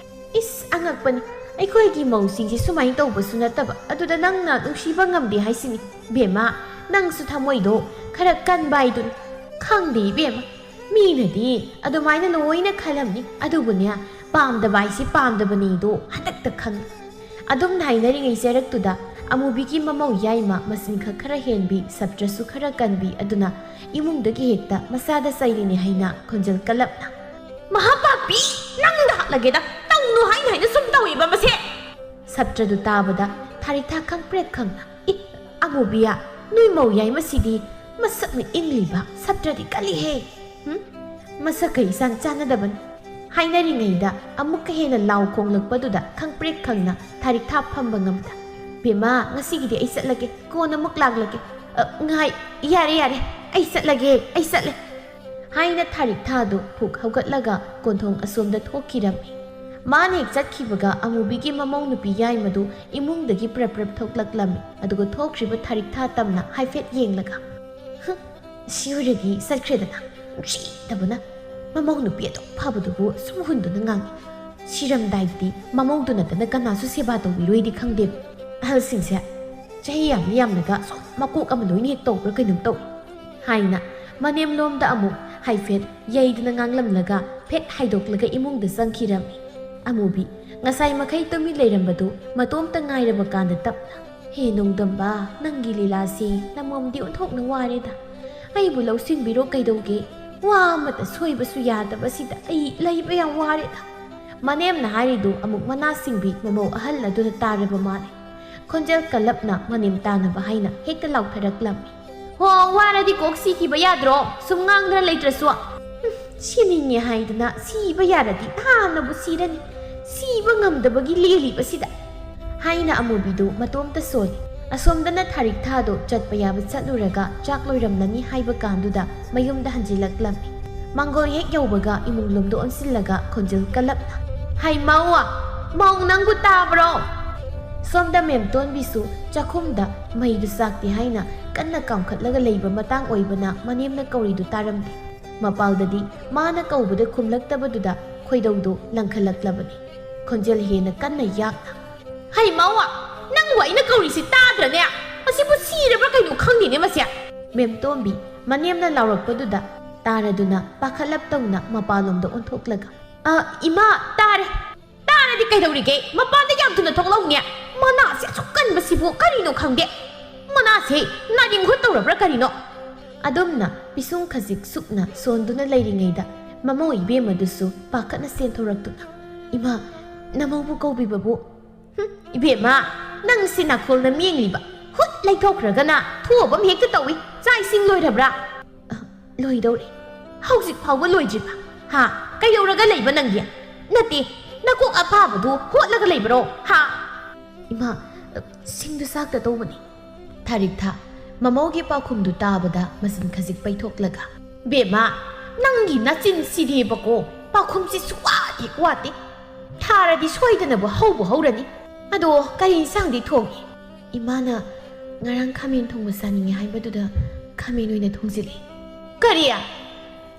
ꯏꯁ, ꯑꯉꯛꯄꯅꯤ꯫ ꯑꯩꯈꯣꯏꯒꯤ ꯃꯧꯁꯤꯡꯁꯤ ꯁꯨꯃꯥꯏꯅ ꯇꯧꯕꯁꯨ ꯅꯠꯇꯕ, ꯑꯗꯨꯗ ꯅꯪꯅ ꯅꯨꯡꯁꯤꯕ ꯉꯝꯗꯦ ꯍꯥꯏꯁꯤꯅꯤ꯫ ꯕꯦꯝꯃ, ꯅꯪꯁꯨ ꯊꯃꯣꯏꯗꯣ ꯈꯔ ꯀꯟꯕ ꯍꯥꯏꯗꯨꯅꯤ꯫ ꯈꯪꯗꯦ ꯏꯕꯦꯝꯃ, ꯃꯤꯅꯗꯤ ꯑꯗꯨꯃꯥꯏꯅ ꯂꯣꯏꯅ ꯈꯜꯂꯝꯅꯤ, ꯑꯗꯨꯕꯨꯅꯦ, ꯄꯥꯝꯗꯕ ꯍꯥꯏꯁꯤ ꯄꯥꯝꯗꯕꯅꯤꯗꯣ ꯍꯟꯗꯛꯇ ꯈꯪꯉꯤ꯫ ꯑꯗꯨꯝ ꯍꯥꯏꯅꯔꯤꯉꯩ ꯆꯔꯛꯇꯨꯗ ꯑꯃꯨꯕꯤꯒꯤ ꯃꯃꯧ ꯌꯥꯏꯃ ꯃꯁꯤꯡꯈꯛ ꯈꯔ ꯍꯦꯟꯕꯤ, ꯁꯞꯇ꯭ꯔꯁꯨ ꯈꯔ ꯀꯟꯕꯤ ꯑꯗꯨꯅ ꯏꯃꯨꯡꯗꯒꯤ ꯍꯦꯛꯇ ꯃꯁꯥꯗ ꯆꯩꯔꯤꯅꯤ ꯍꯥꯏꯅ ꯈꯣꯟꯖꯦꯜ ꯀꯜꯂꯞꯅ, "ꯃꯍꯥꯄꯥꯄꯤ, ꯅꯪꯗ ꯍꯥꯠꯂꯒꯦꯗ, ꯇꯧꯅꯨ ꯍꯥꯏꯅ ꯍꯥꯏꯅ ꯁꯨꯝ ꯇꯧꯏꯕ ꯃꯁꯦ!" ꯁꯞꯇ꯭ꯔꯗꯨ ꯇꯥꯕꯗ ꯊꯥꯔꯤꯛꯊꯥ ꯈꯪꯄ꯭ꯔꯦꯛ ꯈꯪꯅ, "ꯏ, ꯑꯃꯨꯕꯤꯌꯥ, ꯅꯣꯏ ꯃꯧ ꯌꯥꯏꯃꯁꯤꯗꯤ ꯃꯁꯛꯅ ꯏꯪꯂꯤꯕ, ꯁꯞꯇ꯭ꯔꯗꯤ ꯀꯜꯂꯤꯍꯦ꯫ ꯍꯨꯝ? ꯃꯁꯛꯀ ꯏꯆꯥꯟ ꯆꯥꯟꯅꯗꯕꯅꯤ"꯫ ꯍꯥꯏꯅꯔꯤꯉꯩꯗ ꯑꯃꯨꯛꯀ ꯍꯦꯟꯅ ꯂꯥꯎ ꯈꯣꯡꯂꯛꯄꯗꯨꯗ ꯈꯪꯄ꯭ꯔꯦꯛ ꯈꯪꯅ ꯊꯥꯔꯤꯛꯊꯥ ꯐꯝꯕ ꯉꯝꯗ, "ꯕꯦꯝꯃ, ꯉꯁꯤꯒꯤꯗꯤ ꯑꯩ ꯆꯠꯂꯒꯦ, ꯀꯣꯟꯅ ꯑꯃꯨꯛ ꯂꯥꯛꯂꯒꯦ꯫ ꯑ, ꯉꯥꯏ, ꯌꯥꯔꯦ, ꯌꯥꯔꯦ, ꯑꯩ ꯆꯠꯂꯒꯦ, ꯑꯩ ꯆꯠꯂꯦ" ꯍꯥꯏꯅ ꯊꯥꯔꯤꯛꯊꯥꯗꯨ ꯐꯨꯛ ꯍꯧꯒꯠꯂꯒ ꯀꯣꯟꯊꯣꯡ ꯑꯁꯣꯝꯗ ꯊꯣꯛꯈꯤꯔꯝꯃꯤ꯫ ꯃꯥꯅ ꯍꯦꯛ ꯆꯠꯈꯤꯕꯒ ꯑꯃꯨꯕꯤꯒꯤ ꯃꯃꯧ ꯅꯨꯄꯤ ꯌꯥꯏꯃꯗꯨ ꯏꯃꯨꯡꯗꯒꯤ ꯄ꯭ꯔꯞ ꯄ꯭ꯔꯞ ꯊꯣꯛꯂꯛꯂꯝꯃꯤ꯫ ꯑꯗꯨꯒ ꯊꯣꯛꯈ꯭ꯔꯤꯕ ꯊꯥꯔꯤꯛꯊꯥ ꯇꯝꯅ ꯍꯥꯏꯐꯦꯠ ꯌꯦꯡꯂꯒ, "ꯍꯨꯝ, ꯁꯤ ꯑꯣꯏꯔꯗꯤ ꯆꯠꯈ꯭ꯔꯦꯗꯅ, ꯅꯨꯡꯁꯤꯗꯕꯅ꯫ ꯃꯃꯧ ꯅꯨꯄꯤ ꯑꯗꯨꯛ ꯐꯕꯗꯨꯕꯨ ꯁꯨꯝ ꯍꯨꯟꯗꯨꯅ ꯉꯥꯡꯉꯤ꯫ ꯁꯤꯔꯝꯗꯥꯏꯗꯗꯤ ꯃꯃꯧꯗꯨ ꯅꯠꯇꯅ ꯀꯅꯥꯁꯨ ꯁꯦꯕꯥ ꯇꯧꯕꯤꯔꯣꯏꯗꯤ ꯈꯪꯗꯦꯕ꯫ ꯑꯍꯜꯁꯤꯡꯁꯦ ꯆꯍꯤ ꯌꯥꯝꯅ ꯌꯥꯝꯅꯒ ꯁꯨꯝ ꯃꯀꯣꯛ ꯑꯃ ꯂꯣꯏꯅ ꯍꯦꯛ ꯇꯧꯕ꯭ꯔꯥ ꯀꯩꯅꯣꯝ ꯇꯧꯏ" ꯍꯥꯏꯅ ꯃꯅꯦꯝꯂꯣꯝꯗ ꯑꯃꯨꯛ ꯍꯥꯏꯐꯦꯠ ꯌꯩꯗꯨꯅ ꯉꯥꯡꯂꯝꯂꯒ ꯐꯦꯠ ꯍꯥꯏꯗꯣꯛꯂꯒ ꯏꯃꯨꯡꯗ ꯆꯪꯈꯤꯔꯝꯃꯤ꯫ ꯑꯃꯨꯕꯤ, ꯉꯁꯥꯏ ꯃꯈꯩ ꯇꯨꯃꯤꯟ ꯂꯩꯔꯝꯕꯗꯨ ꯃꯇꯣꯝꯇ ꯉꯥꯏꯔꯕ ꯀꯥꯟꯗ ꯇꯞꯅ, "ꯍꯦ ꯅꯣꯡꯗꯝꯕ, ꯅꯪꯒꯤ ꯂꯤꯂꯥꯁꯤ ꯅꯃꯣꯝꯗꯤ ꯑꯣꯟꯊꯣꯛꯅ ꯋꯥꯔꯦꯗ꯫ ꯑꯩꯕꯨ ꯂꯧꯁꯤꯟꯕꯤꯔꯣ ꯀꯩꯗꯧꯒꯦ? ꯋꯥ ꯑꯃꯠꯇ ꯁꯣꯏꯕꯁꯨ ꯌꯥꯗꯕꯁꯤꯗ ꯑꯩ ꯂꯩꯕ ꯌꯥꯝ ꯋꯥꯔꯦꯗ"꯫ ꯃꯅꯦꯝꯅ ꯍꯥꯏꯔꯤꯗꯨ ꯑꯃꯨꯛ ꯃꯅꯥ ꯁꯤꯡꯕꯤ ꯃꯃꯧ ꯑꯍꯜ ꯑꯗꯨꯅ ꯇꯥꯔꯕ ꯃꯥꯜꯂꯦ꯫ ꯈꯣꯟꯖꯦꯜ ꯀꯜꯂꯞꯅ ꯃꯅꯦꯝ ꯇꯥꯅꯕ ꯍꯥꯏꯅ ꯍꯦꯛꯇ ꯂꯥꯎꯊꯔꯛꯂꯝꯃꯤ꯫ "ꯍꯣ, ꯋꯥꯔꯗꯤ ꯀꯣꯛ ꯁꯤꯈꯤꯕ ꯌꯥꯗ꯭ꯔꯣ? ꯁꯨꯝ ꯉꯥꯡꯗꯅ ꯂꯩꯇ꯭ꯔꯁꯨ꯫ ꯎꯝ, ꯁꯤꯅꯤꯡꯉꯦ ꯍꯥꯏꯗꯅ ꯁꯤꯕ ꯌꯥꯔꯗꯤ ꯍꯥꯟꯅꯕꯨ ꯁꯤꯔꯅꯤ꯫ ꯁꯤꯕ ꯉꯝꯗꯕꯒꯤ ꯂꯦꯜꯂꯤꯕꯁꯤꯗ", ꯍꯥꯏꯅ ꯑꯃꯨꯕꯤꯗꯨ ꯃꯇꯣꯝꯇ ꯁꯣꯜꯂꯤ꯫ ꯑꯁꯣꯝꯗꯅ ꯊꯥꯔꯤꯛ ꯊꯥꯗꯣ ꯆꯠꯄ ꯌꯥꯕ ꯆꯠꯂꯨꯔꯒ ꯆꯥꯛ ꯂꯣꯏꯔꯝꯂꯅꯤ ꯍꯥꯏꯕ ꯀꯥꯟꯗꯨꯗ ꯃꯌꯨꯝꯗ ꯍꯟꯖꯤꯜꯂꯛꯂꯝꯃꯤ꯫ ꯃꯥꯡꯒꯣꯜ ꯍꯦꯛ ꯌꯧꯕꯒ ꯏꯃꯨꯡ ꯂꯣꯝꯗ ꯑꯣꯟꯁꯤꯜꯂꯒ ꯈꯣꯟꯖꯦꯜ ꯀꯜꯂꯞꯅ, "ꯍꯩ ꯃꯧ! ꯃꯧ ꯅꯪꯕꯨ ꯇꯥꯕ꯭ꯔꯣ?" ꯁꯣꯝꯗ ꯃꯦꯝꯇꯣꯟꯕꯤꯁꯨ ꯆꯥꯛꯈꯨꯝꯗ ꯃꯩꯗꯨ ꯆꯥꯛꯇꯦ ꯍꯥꯏꯅ ꯀꯟꯅ ꯀꯥꯝꯈꯠꯂꯒ ꯂꯩꯕ ꯃꯇꯥꯡ ꯑꯣꯏꯕꯅ ꯃꯅꯦꯝꯅ ꯀꯧꯔꯤꯗꯨ ꯇꯥꯔꯝꯗꯦ꯫ ꯃꯄꯥꯜꯗꯗꯤ ꯃꯥꯅ ꯀꯧꯕꯗ ꯈꯨꯝꯂꯛꯇꯕꯗꯨꯗ ꯈꯣꯏꯗꯧꯗꯨ ꯂꯪꯈꯠꯂꯛꯂꯕꯅꯤ꯫ ꯈꯣꯟꯖꯦꯜ ꯍꯦꯟꯅ ꯀꯟꯅ ꯌꯥꯛꯅ, "ꯍꯩ ꯃꯧ! ꯅꯪꯕꯨ ꯑꯩꯅ ꯀꯧꯔꯤꯁꯤ ꯇꯥꯗ꯭ꯔꯅꯦ? ꯃꯁꯤꯕꯨ ꯁꯤꯔꯕ꯭ꯔꯥ ꯀꯩꯅꯣ ꯈꯪꯗꯦꯅꯦ ꯃꯁꯦ!" ꯃꯦꯝꯇꯣꯝꯕꯤ ꯃꯅꯦꯝꯅ ꯂꯥꯎꯔꯛꯄꯗꯨꯗ ꯇꯥꯔꯗꯨꯅ ꯄꯥꯈꯠꯂꯞ ꯇꯧꯅ ꯃꯄꯥꯟꯂꯣꯝꯗ ꯑꯣꯟꯊꯣꯛꯂꯒ, "ꯑ, ꯏꯃꯥ, ꯇꯥꯔꯦ꯫ ꯇꯥꯔꯗꯤ ꯀꯩꯗꯧꯔꯤꯒꯦ? ꯃꯄꯥꯟꯗ ꯌꯥꯝ ꯊꯨꯅ ꯊꯣꯛꯂꯛꯎꯅꯦ꯫ ꯃꯅꯥꯁꯦ ꯑꯁꯨꯛ ꯀꯟꯕꯁꯤꯕꯨ ꯀꯔꯤꯅꯣ ꯈꯪꯗꯦ꯫ ꯃꯅꯥꯁꯦ ꯅꯥꯔꯤꯡ ꯍꯨꯠ ꯇꯧꯔꯕ꯭ꯔꯥ ꯀꯔꯤꯅꯣ?" ꯑꯗꯨꯝꯅ ꯄꯤꯁꯨꯝ ꯈꯖꯤꯛ ꯁꯨꯛꯅ ꯁꯣꯟꯗꯨꯅ ꯂꯩꯔꯤꯉꯩꯗ ꯃꯃꯧ ꯏꯕꯦꯝꯃꯗꯨꯁꯨ ꯄꯥꯈꯠꯅ ꯆꯦꯟꯊꯣꯔꯛꯇꯨꯅ, "ꯏꯃꯥ, ꯅꯃꯧꯕꯨ ꯀꯧꯕꯤꯕꯕꯨ?" "ꯍꯨꯝ, ꯏꯕꯦꯝꯃ, ꯅꯪꯁꯤ ꯅꯥꯈꯣꯜꯅ ꯃꯦꯡꯂꯤꯕ꯫ ꯍꯨꯠ ꯂꯩꯊꯣꯛꯈ꯭ꯔꯒꯅ ꯊꯣꯛꯑꯕꯝ ꯍꯦꯛꯇ ꯇꯧꯏ꯫ ꯆꯥꯛ ꯏꯁꯤꯡ ꯂꯣꯏꯔꯕ꯭ꯔꯥ?" "ꯑ, ꯂꯣꯏꯗꯧꯔꯦ꯫ ꯍꯧꯖꯤꯛ ꯐꯥꯎꯕ ꯂꯣꯏꯗ꯭ꯔꯤꯕ? ꯍꯥ? ꯀꯩꯗꯧꯔꯒ ꯂꯩꯕ ꯅꯪꯗꯤ? ꯅꯠꯇꯦ, ꯅꯀꯣꯛ ꯑꯐꯥꯕꯗꯨ ꯍꯣꯠꯂꯒ ꯂꯩꯕꯔꯣ? ꯍꯥ?" "ꯏꯃꯥ, ꯑ, ꯁꯤꯡꯗꯨ ꯆꯥꯛꯇ ꯇꯧꯕꯅꯤ꯫" ꯊꯥꯔꯤꯛ ꯊꯥ ꯃꯃꯧꯒꯤ ꯄꯥꯎꯈꯨꯝꯗꯨ ꯇꯥꯕꯗ ꯃꯆꯤꯟ ꯈꯖꯤꯛ ꯄꯩꯊꯣꯛꯂꯒ, "ꯕꯦꯝꯃ, ꯅꯪꯒꯤ ꯅꯆꯤꯟ ꯁꯤꯗꯦꯕꯀꯣ꯫ ꯄꯥꯎꯈꯨꯝꯁꯤ ꯁꯨꯛꯋꯥꯠ ꯍꯦꯛ ꯋꯥꯠꯇꯦ꯫ ꯊꯥꯔꯗꯤ ꯁꯣꯏꯗꯅꯕꯨ ꯍꯧꯕꯨ ꯍꯧꯔꯅꯤ꯫ ꯑꯗꯣ ꯀꯔꯤ ꯏꯟꯁꯥꯡꯗꯤ ꯊꯣꯡꯉꯤ?" "ꯏꯃꯥꯅ ꯉꯔꯥꯡ ꯈꯥꯃꯦꯟ ꯊꯣꯡꯕ ꯆꯥꯅꯤꯡꯉꯦ ꯍꯥꯏꯕꯗꯨꯗ ꯈꯥꯃꯦꯟ ꯑꯣꯏꯅ ꯊꯣꯡꯖꯤꯜꯂꯦ꯫" "ꯀꯔꯤ?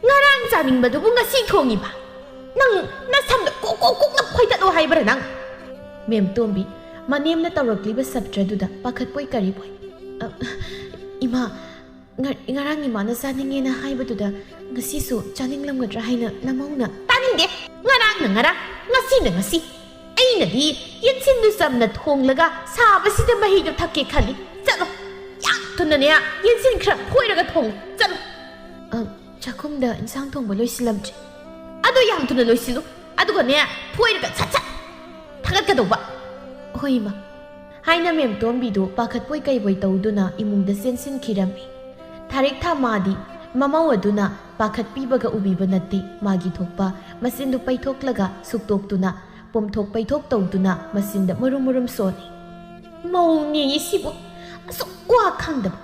ꯉꯔꯥꯡ ꯆꯥꯅꯤꯡꯕꯗꯨꯕꯨ ꯉꯁꯤ ꯊꯣꯡꯉꯤꯕ? ꯅꯪ ꯅꯁꯝꯗ ꯀꯣꯛ ꯀꯣꯛ ꯀꯣꯛꯅ ꯐꯣꯏꯗꯠꯂꯣ ꯍꯥꯏꯕ꯭ꯔꯥ ꯅꯪ?" ꯃꯦꯝꯇꯣꯝꯕꯤ ꯃꯅꯦꯝꯅ ꯇꯧꯔꯛꯂꯤꯕ ꯁꯞꯇ꯭ꯔꯗꯨꯗ ꯄꯥꯈꯠꯄꯣꯏ ꯀꯔꯤꯕꯣꯏ꯫ "ꯑ, ꯏꯃꯥ, ꯉ-, ꯉꯔꯥꯡ ꯏꯃꯥꯅ ꯆꯥꯅꯤꯡꯉꯦꯅ ꯍꯥꯏꯕꯗꯨꯗ ꯉꯁꯤꯁꯨ ꯆꯥꯅꯤꯡꯂꯝꯒꯗ꯭ꯔꯥ ꯍꯥꯏꯅ ꯅꯃꯧꯅ꯫" "ꯇꯥꯅꯤꯡꯗꯦ꯫ ꯉꯔꯥꯡꯅ ꯉꯔꯥꯡ, ꯉꯁꯤꯅ ꯉꯁꯤ꯫ ꯑꯩꯅꯗꯤ ꯌꯦꯟꯁꯤꯟꯗꯨ ꯆꯝꯅ ꯊꯣꯡꯂꯒ ꯁꯥꯕꯁꯤꯗ ꯃꯍꯤꯗꯨ ꯊꯛꯀꯦ ꯈꯜꯂꯤ꯫ ꯆꯠꯂꯣ, ꯌꯥꯝ ꯊꯨꯅꯅꯦ, ꯌꯦꯟꯁꯤꯟ ꯈꯔ ꯐꯣꯏꯔꯒ ꯊꯣꯡꯉꯨ꯫ ꯆꯠꯂꯣ꯫ ꯑ, ꯆꯥꯛꯈꯨꯝꯗ ꯏꯟꯁꯥꯡ ꯊꯣꯡꯕ ꯂꯣꯏꯁꯤꯜꯂꯝꯗ꯭ꯔꯤ꯫ ꯑꯗꯨ ꯌꯥꯝ ꯊꯨꯅ ꯂꯣꯏꯁꯤꯜꯂꯨ꯫ ꯑꯗꯨꯒꯅꯦ, ꯐꯣꯏꯔꯒ ꯁꯠ ꯁꯠ ꯊꯥꯒꯠꯀꯗꯧꯕ꯫ ꯍꯣꯏ, ꯏꯃꯥ꯫ ꯍꯥꯏꯅ ꯃꯦꯝꯇꯣꯝꯕꯤꯗꯨ ꯄꯥꯈꯠꯄꯣꯏ ꯀꯩꯕꯣꯏ ꯇꯧꯗꯨꯅ ꯏꯃꯨꯡꯗ ꯆꯦꯟꯁꯤꯟꯈꯤꯔꯝꯃꯤ꯫ ꯊꯥꯔꯤꯛ ꯊꯥꯃꯥꯗꯤ ꯃꯃꯧ ꯑꯗꯨꯅ ꯄꯥꯈꯠꯄꯤꯕꯒ ꯎꯕꯤꯕ ꯅꯠꯇꯦ꯫ ꯃꯥꯒꯤ ꯊꯣꯛꯄ ꯃꯆꯤꯟꯗꯨ ꯄꯩꯊꯣꯛꯂꯒ ꯁꯨꯛꯇꯣꯛꯇꯨꯅ ꯄꯣꯝꯊꯣꯛ ꯄꯩꯊꯣꯛ ꯇꯧꯗꯨꯅ ꯃꯆꯤꯟꯗ ꯃꯨꯔꯨꯝ ꯃꯨꯔꯨꯝ ꯁꯣꯜꯂꯤ꯫ ꯃꯧꯅꯦꯌꯦ ꯁꯤꯕꯨ, ꯑꯁꯨꯛ ꯋꯥ ꯈꯪꯗꯕ꯫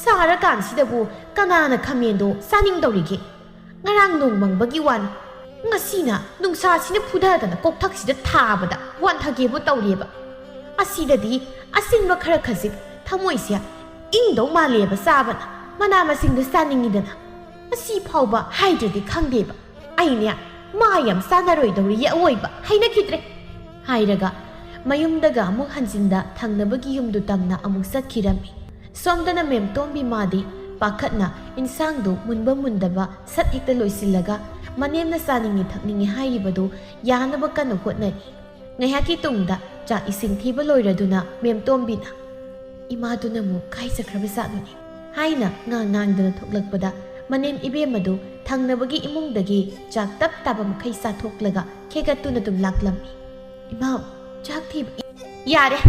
ꯁꯥꯔꯀꯥꯟꯁꯤꯗꯕꯨ ꯀꯅꯥꯅ ꯈꯥꯃꯦꯟꯗꯣ ꯆꯥꯅꯤꯡꯗꯧꯔꯤꯒꯦ? ꯉꯔꯥꯡ ꯅꯣꯡ ꯃꯪꯕꯒꯤ ꯋꯥꯅꯤ꯫ ꯉꯁꯤꯅ ꯅꯨꯡꯁꯥꯁꯤꯅ ꯐꯨꯊꯗꯅ ꯀꯣꯛꯊꯛꯁꯤꯗ ꯊꯥꯕꯗ ꯋꯥꯟꯊꯒꯦꯕꯨ ꯇꯧꯔꯦꯕ꯫ ꯑꯁꯤꯗꯗꯤ ꯑꯁꯤꯟꯕ ꯈꯔ ꯈꯖꯤꯛ ꯊꯃꯣꯏꯁꯦ ꯏꯪꯗꯧ ꯃꯥꯜꯂꯦꯕ ꯆꯥꯕꯅ꯫ ꯃꯅꯥ ꯃꯁꯤꯡꯗꯣ ꯆꯥꯅꯤꯡꯉꯤꯗꯅ꯫ ꯑꯁꯤ ꯐꯥꯎꯕ ꯍꯥꯏꯗ꯭ꯔꯗꯤ ꯈꯪꯗꯦꯕ꯫ ꯑꯩꯅꯦ ꯃꯥ ꯌꯥꯝ ꯆꯥꯟꯅꯔꯣꯏꯗꯧꯔꯤ ꯑꯑꯣꯏꯕ ꯍꯩꯅꯈꯤꯗ꯭ꯔꯦ꯫ ꯍꯥꯏꯔꯒ ꯃꯌꯨꯝꯗꯒ ꯑꯃꯨꯛ ꯍꯟꯖꯤꯟꯗ ꯊꯪꯅꯕꯒꯤ ꯌꯨꯝꯗꯨ ꯇꯝꯅ ꯑꯃꯨꯛ ꯆꯠꯈꯤꯔꯝꯃꯤ꯫ ꯁꯣꯝꯗꯅ ꯃꯦꯝꯇꯣꯝꯕꯤ ꯃꯥꯗꯤ ꯄꯥꯈꯠꯅ ꯏꯟꯁꯥꯡꯗꯨ ꯃꯨꯟꯕ ꯃꯨꯟꯗꯕ ꯁꯠ ꯍꯦꯛꯇ ꯂꯣꯏꯁꯤꯜꯂꯒ ꯃꯅꯦꯝꯅ ꯆꯥꯅꯤꯡꯉꯤ ꯊꯛꯅꯤꯡꯉꯤ ꯍꯥꯏꯔꯤꯕꯗꯨ ꯌꯥꯅꯕ ꯀꯟꯅ ꯍꯣꯠꯅꯔꯤ꯫ ꯉꯥꯏꯍꯥꯛꯀꯤ ꯇꯨꯡꯗ ꯆꯥꯛ ꯏꯁꯤꯡ ꯊꯤꯕ ꯂꯣꯏꯔꯗꯨꯅ ꯃꯦꯝꯇꯣꯝꯕꯤꯅ, "ꯏꯃꯥꯗꯨꯅ ꯑꯃꯨꯛ ꯀꯥꯏ ꯆꯠꯈ꯭ꯔꯕ ꯖꯥꯠꯅꯣꯅꯦ?" ꯍꯥꯏꯅ ꯉꯥꯡ ꯉꯥꯡꯗꯅ ꯊꯣꯛꯂꯛꯄꯗ ꯃꯅꯦꯝ ꯏꯕꯦꯝꯃꯗꯨ ꯊꯪꯅꯕꯒꯤ ꯏꯃꯨꯡꯗꯒꯤ ꯆꯥꯛ ꯇꯞ ꯇꯥꯕ ꯃꯈꯩ ꯆꯥꯊꯣꯛꯂꯒ ꯈꯦꯒꯠꯇꯨꯅ ꯑꯗꯨꯝ ꯂꯥꯛꯂꯝꯃꯤ꯫ "ꯏꯃꯥ, ꯆꯥꯛ ꯊꯤꯕ ꯏ-" "ꯌꯥꯔꯦ,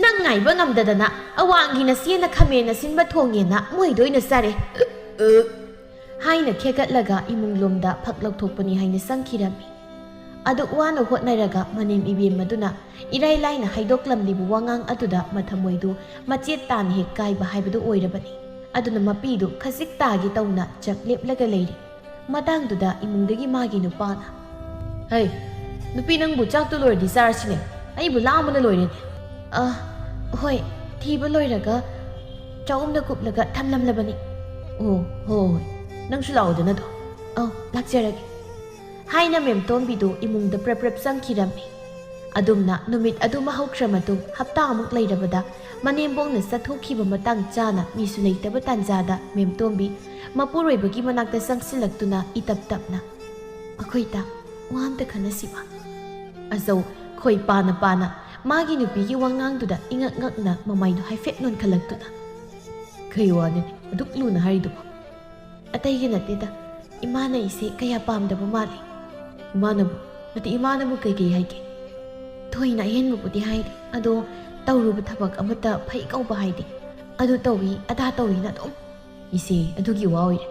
ꯅꯪ ꯉꯥꯏꯕ ꯉꯝꯗꯗꯅ ꯑꯋꯥꯡꯒꯤ ꯅꯆꯦꯅ ꯈꯥꯃꯦꯟ ꯑꯁꯤꯟꯕ ꯊꯣꯡꯉꯦꯅ ꯃꯣꯏꯗ ꯑꯣꯏꯅ ꯆꯥꯔꯦ꯫ ꯎ, ꯎ," ꯍꯥꯏꯅ ꯈꯦꯒꯠꯂꯒ ꯏꯃꯨꯡꯂꯣꯝꯗ ꯐꯛ ꯂꯧꯊꯣꯛꯄꯅꯤ ꯍꯥꯏꯅ ꯆꯪꯈꯤꯔꯝꯃꯤ꯫ ꯑꯗꯨꯛ ꯋꯥꯅ ꯍꯣꯠꯅꯔꯒ ꯃꯅꯦꯝ ꯏꯕꯦꯝꯃꯗꯨꯅ ꯏꯔꯥꯏ ꯂꯥꯏꯅ ꯍꯥꯏꯗꯣꯛꯂꯝꯂꯤꯕ ꯋꯥꯉꯥꯡ ꯑꯗꯨꯗ ꯃꯊꯃꯣꯏꯗꯨ ꯃꯆꯦꯠ ꯇꯥꯅ ꯍꯦꯛ ꯀꯥꯏꯕ ꯍꯥꯏꯕꯗꯨ ꯑꯣꯏꯔꯕꯅꯤ꯫ ꯑꯗꯨꯅ ꯃꯄꯤꯗꯨ ꯈꯖꯤꯛ ꯇꯥꯒꯦ ꯇꯧꯅ ꯆꯞ ꯂꯦꯞꯂꯒ ꯂꯩꯔꯤ꯫ ꯃꯇꯥꯡꯗꯨꯗ ꯏꯃꯨꯡꯗꯒꯤ ꯃꯥꯒꯤ ꯅꯨꯄꯥꯅ, "ꯍꯩ, ꯅꯨꯄꯤ, ꯅꯪꯕꯨ ꯆꯥꯛꯇꯨ ꯂꯣꯏꯔꯗꯤ ꯆꯥꯔꯁꯤꯅꯦ, ꯑꯩꯕꯨ ꯂꯥꯝꯕꯅ ꯂꯣꯏꯔꯦꯅꯦ꯫" "ꯑ, ꯍꯣꯏ, ꯊꯤꯕ ꯂꯣꯏꯔꯒ ꯆꯥꯛꯎꯝꯗ ꯀꯨꯞꯂꯒ ꯊꯝꯂꯝꯂꯕꯅꯤ꯫" "ꯑꯣ, ꯍꯣꯏ, ꯍꯣꯏ, ꯅꯪꯁꯨ ꯂꯥꯛꯑꯣꯗꯅꯗꯣ꯫" "ꯑꯧ, ꯂꯥꯛꯆꯔꯒꯦ꯫" ꯍꯥꯏꯅ ꯃꯦꯝꯇꯣꯝꯕꯤꯗꯨ ꯏꯃꯨꯡꯗ ꯄ꯭ꯔꯞ ꯄ꯭ꯔꯞ ꯆꯪꯈꯤꯔꯝꯃꯤ꯫ ꯑꯗꯨꯝꯅ ꯅꯨꯃꯤꯠ ꯑꯗꯨꯃ ꯍꯧꯈ꯭ꯔ ꯃꯇꯨꯡ ꯍꯞꯇꯥ ꯑꯃꯨꯛ ꯂꯩꯔꯕꯗ ꯃꯅꯦꯝꯕꯣꯛꯅ ꯆꯠꯊꯣꯛꯈꯤꯕ ꯃꯇꯥꯡ ꯆꯥꯅ ꯃꯤꯁꯨ ꯂꯩꯇꯕ ꯇꯥꯟꯖꯥꯗ ꯃꯦꯝꯇꯣꯝꯕꯤ ꯃꯄꯨꯔꯣꯏꯕꯒꯤ ꯃꯅꯥꯛꯇ ꯆꯪꯁꯤꯜꯂꯛꯇꯨꯅ ꯏꯇꯞ ꯇꯞꯅ, "ꯑꯩꯈꯣꯏ ꯇꯥ, ꯋꯥ ꯑꯝꯇ ꯈꯟꯅꯁꯤꯕ?" ꯑꯆꯧ ꯈꯣꯏ ꯄꯥꯅ ꯄꯥꯅ ꯃꯥꯒꯤ ꯅꯨꯄꯤꯒꯤ ꯋꯥꯉꯥꯡꯗꯨꯗ ꯏꯉꯛ ꯉꯛꯅ ꯃꯃꯥꯏꯗꯨ ꯍꯥꯏꯐꯦꯠ ꯅꯣꯟꯈꯠꯂꯛꯇꯨꯅ, "ꯀꯩ ꯋꯥꯅꯣꯅꯦ ꯑꯗꯨꯛ ꯂꯨꯅ ꯍꯥꯏꯔꯤꯗꯨꯕꯣ?" "ꯑꯇꯩꯒꯤ ꯅꯠꯇꯦꯗ, ꯏꯃꯥꯅ ꯑꯩꯁꯦ ꯀꯌꯥ ꯄꯥꯝꯗꯕ ꯃꯥꯜꯂꯦ꯫" "ꯏꯃꯥꯅꯕꯨ? ꯅꯠꯇꯦ, ꯏꯃꯥꯅꯕꯨ ꯀꯩꯀꯩ ꯍꯥꯏꯒꯦ?" "ꯊꯣꯏꯅ ꯑꯍꯦꯟꯕꯕꯨꯗꯤ ꯍꯥꯏꯗꯦ, ꯑꯗꯣ ꯇꯧꯔꯨꯕ ꯊꯕꯛ ꯑꯃꯠꯇ ꯐꯩ ꯀꯧꯕ ꯍꯥꯏꯗꯦ, ꯑꯗꯨ ꯇꯧꯏ ꯑꯗꯥ ꯇꯧꯏꯅ ꯑꯗꯨꯝ꯫ ꯏꯆꯦ, ꯑꯗꯨꯒꯤ ꯋꯥ ꯑꯣꯏꯔꯦ꯫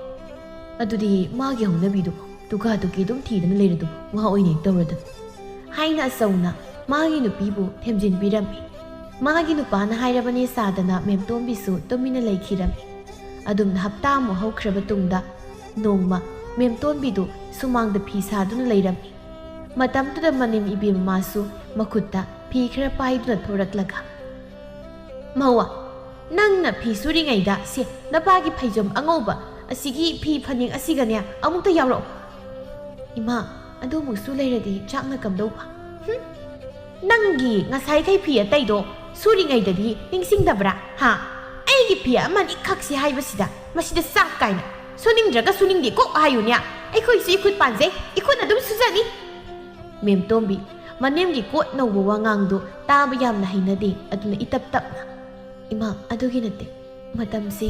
ꯑꯗꯨꯗꯤ ꯃꯥꯒꯤ ꯍꯧꯅꯕꯤꯗꯨꯕꯨ ꯇꯨꯀꯥ ꯇꯨꯀꯤ ꯑꯗꯨꯝ ꯊꯤꯗꯅ ꯂꯩꯔꯗꯨꯕꯨ ꯋꯥ ꯑꯣꯏꯅ ꯍꯦꯛ ꯇꯧꯔꯗꯅ?" ꯍꯥꯏꯅ ꯑꯆꯧꯅ ꯃꯥꯒꯤ ꯅꯨꯄꯤꯕꯨ ꯊꯦꯝꯖꯤꯟꯕꯤꯔꯝꯃꯤ꯫ ꯃꯥꯒꯤ ꯅꯨꯄꯥꯅ ꯍꯥꯏꯔꯕꯅꯦ ꯁꯥꯗꯅ ꯃꯦꯝꯇꯣꯝꯕꯤꯁꯨ ꯇꯨꯃꯤꯟꯅ ꯂꯩꯈꯤꯔꯝꯃꯤ꯫ ꯑꯗꯨꯝꯅ ꯍꯞꯇꯥ ꯑꯃꯨꯛ ꯍꯧꯈ꯭ꯔꯕ ꯇꯨꯡꯗ ꯅꯣꯡꯃ ꯃꯦꯝꯇꯣꯝꯕꯤꯗꯨ ꯁꯨꯃꯥꯡꯗ ꯐꯤ ꯁꯥꯗꯨꯅ ꯂꯩꯔꯝꯃꯤ꯫ ꯃꯇꯝꯗꯨꯗ ꯃꯅꯦꯝ ꯏꯕꯦꯝꯃꯁꯨ ꯃꯈꯨꯠꯇ ꯐꯤ ꯈꯔ ꯄꯥꯏꯗꯨꯅ ꯊꯣꯔꯛꯂꯒ, "ꯃꯧꯋꯥ, ꯅꯪꯅ ꯐꯤ ꯁꯨꯔꯤꯉꯩꯗ ꯁꯦ, ꯅꯄꯥꯒꯤ ꯐꯩꯖꯣꯝ ꯑꯉꯧꯕ ꯑꯁꯤꯒꯤ ꯐꯤ ꯐꯅꯦꯛ ꯑꯁꯤꯒꯅꯦ ꯑꯃꯨꯛꯇ ꯌꯥꯎꯔꯛꯑꯣ꯫" "ꯏꯃꯥ, ꯑꯗꯨꯃꯨꯛꯁꯨ ꯂꯩꯔꯗꯤ ꯆꯥꯛꯅ ꯀꯝꯗꯧꯕ?" "ꯍꯨꯝ, ꯅꯪꯒꯤ ꯉꯁꯥꯏꯈꯩ ꯐꯤ ꯑꯇꯩꯗꯣ ꯁꯨꯔꯤꯉꯩꯗꯗꯤ ꯅꯤꯡꯁꯤꯡꯗꯕ꯭ꯔꯥ? ꯍꯥ? ꯑꯩꯒꯤ ꯐꯤ ꯑꯃꯅꯤꯈꯛꯁꯤ ꯍꯥꯏꯕꯁꯤꯗ ꯃꯁꯤꯗ ꯆꯥꯛ ꯀꯥꯏꯅ꯫ ꯁꯨꯅꯤꯡꯗ꯭ꯔꯒ ꯁꯨꯅꯤꯡꯗꯦ ꯀꯣꯛ ꯍꯥꯏꯌꯨꯅꯦ꯫ ꯑꯩꯈꯣꯏꯁꯨ ꯏꯈꯨꯠ ꯄꯥꯟꯖꯩ, ꯏꯈꯨꯠꯅ ꯑꯗꯨꯝ ꯁꯨꯖꯅꯤ꯫" ꯃꯦꯝꯇꯣꯝꯕꯤ, ꯃꯅꯦꯝꯒꯤ ꯀꯣꯠ ꯅꯧꯕ ꯋꯥꯉꯥꯡꯗꯣ ꯇꯥꯕ ꯌꯥꯝꯅ ꯍꯩꯅꯗꯦ, ꯑꯗꯨꯅ ꯏꯇꯞ ꯇꯞꯅ, "ꯏꯃꯥ, ꯑꯗꯨꯒꯤ ꯅꯠꯇꯦ, ꯃꯇꯝꯁꯦ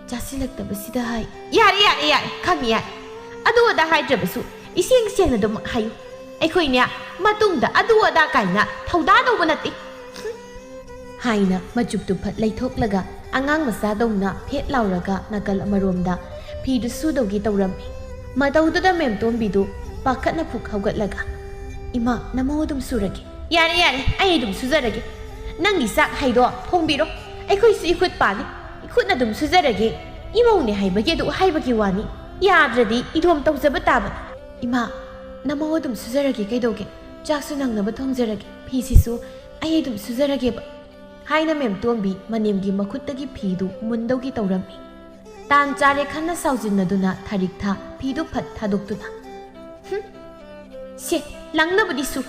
ꯆꯥꯁꯤꯜꯂꯛꯇꯕꯁꯤꯗ ꯍꯥꯏ꯫" "ꯌꯥꯔꯦ, ꯌꯥꯔꯦ, ꯌꯥꯔꯦ, ꯈꯪꯉꯤ, ꯌꯥꯔꯦ꯫ ꯑꯗꯨ ꯑꯗꯥ ꯍꯥꯏꯗ꯭ꯔꯕꯁꯨ ꯏꯁꯦꯡ ꯁꯦꯡꯅ ꯑꯗꯨꯃꯛ ꯍꯥꯏꯌꯨ꯫ ꯑꯩꯈꯣꯏꯅꯦ ꯃꯇꯨꯡꯗ ꯑꯗꯨ ꯑꯗꯥ ꯀꯥꯏꯅ ꯊꯧꯗꯥ ꯂꯧꯕ ꯅꯠꯇꯦ꯫" ꯍꯥꯏꯅ ꯃꯆꯨꯞꯇꯨ ꯐꯠ ꯂꯩꯊꯣꯛꯂꯒ ꯑꯉꯥꯡ ꯃꯆꯥꯗꯧꯅ ꯐꯦꯠ ꯂꯥꯎꯔꯒ ꯅꯥꯀꯜ ꯑꯃꯔꯣꯝꯗ ꯐꯤꯗꯨ ꯁꯨꯗꯧꯒꯤ ꯇꯧꯔꯝꯃꯤ꯫ ꯃꯇꯧꯗꯨꯗ ꯃꯦꯝꯇꯣꯝꯕꯤꯗꯨ ꯄꯥꯈꯠꯅ ꯐꯨꯛ ꯍꯧꯒꯠꯂꯒ, "ꯏꯃꯥ, ꯅꯃꯧ ꯑꯗꯨꯝ ꯁꯨꯔꯒꯦ꯫" "ꯌꯥꯔꯦ, ꯌꯥꯔꯦ, ꯑꯩ ꯑꯗꯨꯝ ꯁꯨꯖꯔꯒꯦ꯫ ꯅꯪꯒꯤ ꯆꯥꯛ ꯍꯩꯗꯣ ꯊꯣꯡꯕꯤꯔꯣ꯫ ꯑꯩꯈꯣꯏꯁꯨ ꯏꯈꯨꯠ ꯄꯥꯜꯂꯤ, ꯏꯈꯨꯠꯅ ꯑꯗꯨꯝ ꯁꯨꯖꯔꯒꯦ꯫ ꯏꯃꯧꯅꯦ ꯍꯥꯏꯕꯒꯤ ꯑꯗꯨ ꯍꯥꯏꯕꯒꯤ ꯋꯥꯅꯤ, ꯌꯥꯗ꯭ꯔꯗꯤ ꯏꯊꯣꯝ ꯇꯧꯖꯕ ꯇꯥꯕꯅꯤ꯫" "ꯏꯃꯥ, ꯅꯃꯧ ꯑꯗꯨꯝ ꯁꯨꯖꯔꯒꯦ, ꯀꯩꯗꯧꯒꯦ? ꯆꯥꯛꯁꯨ ꯅꯪꯅꯕ ꯊꯣꯡꯖꯔꯒꯦ, ꯐꯤꯁꯤꯁꯨ ꯑꯩ ꯑꯗꯨꯝ ꯁꯨꯖꯔꯒꯦꯕ꯫" ꯍꯥꯏꯅ ꯃꯦꯝꯇꯣꯝꯕꯤ ꯃꯅꯦꯝꯒꯤ ꯃꯈꯨꯠꯇꯒꯤ ꯐꯤꯗꯨ ꯃꯨꯟꯗꯧꯒꯤ ꯇꯧꯔꯝꯃꯤ꯫ ꯇꯥꯟ ꯆꯥꯔꯦ ꯈꯟꯅ ꯁꯥꯎꯖꯤꯟꯅꯗꯨꯅ ꯊꯥꯔꯤꯛ ꯊꯥ ꯐꯤꯗꯨ ꯐꯠ ꯊꯥꯗꯣꯛꯇꯨꯅ, "ꯍꯨꯝ, ꯁꯦ, ꯂꯪꯅꯕꯗꯤ ꯁꯨ,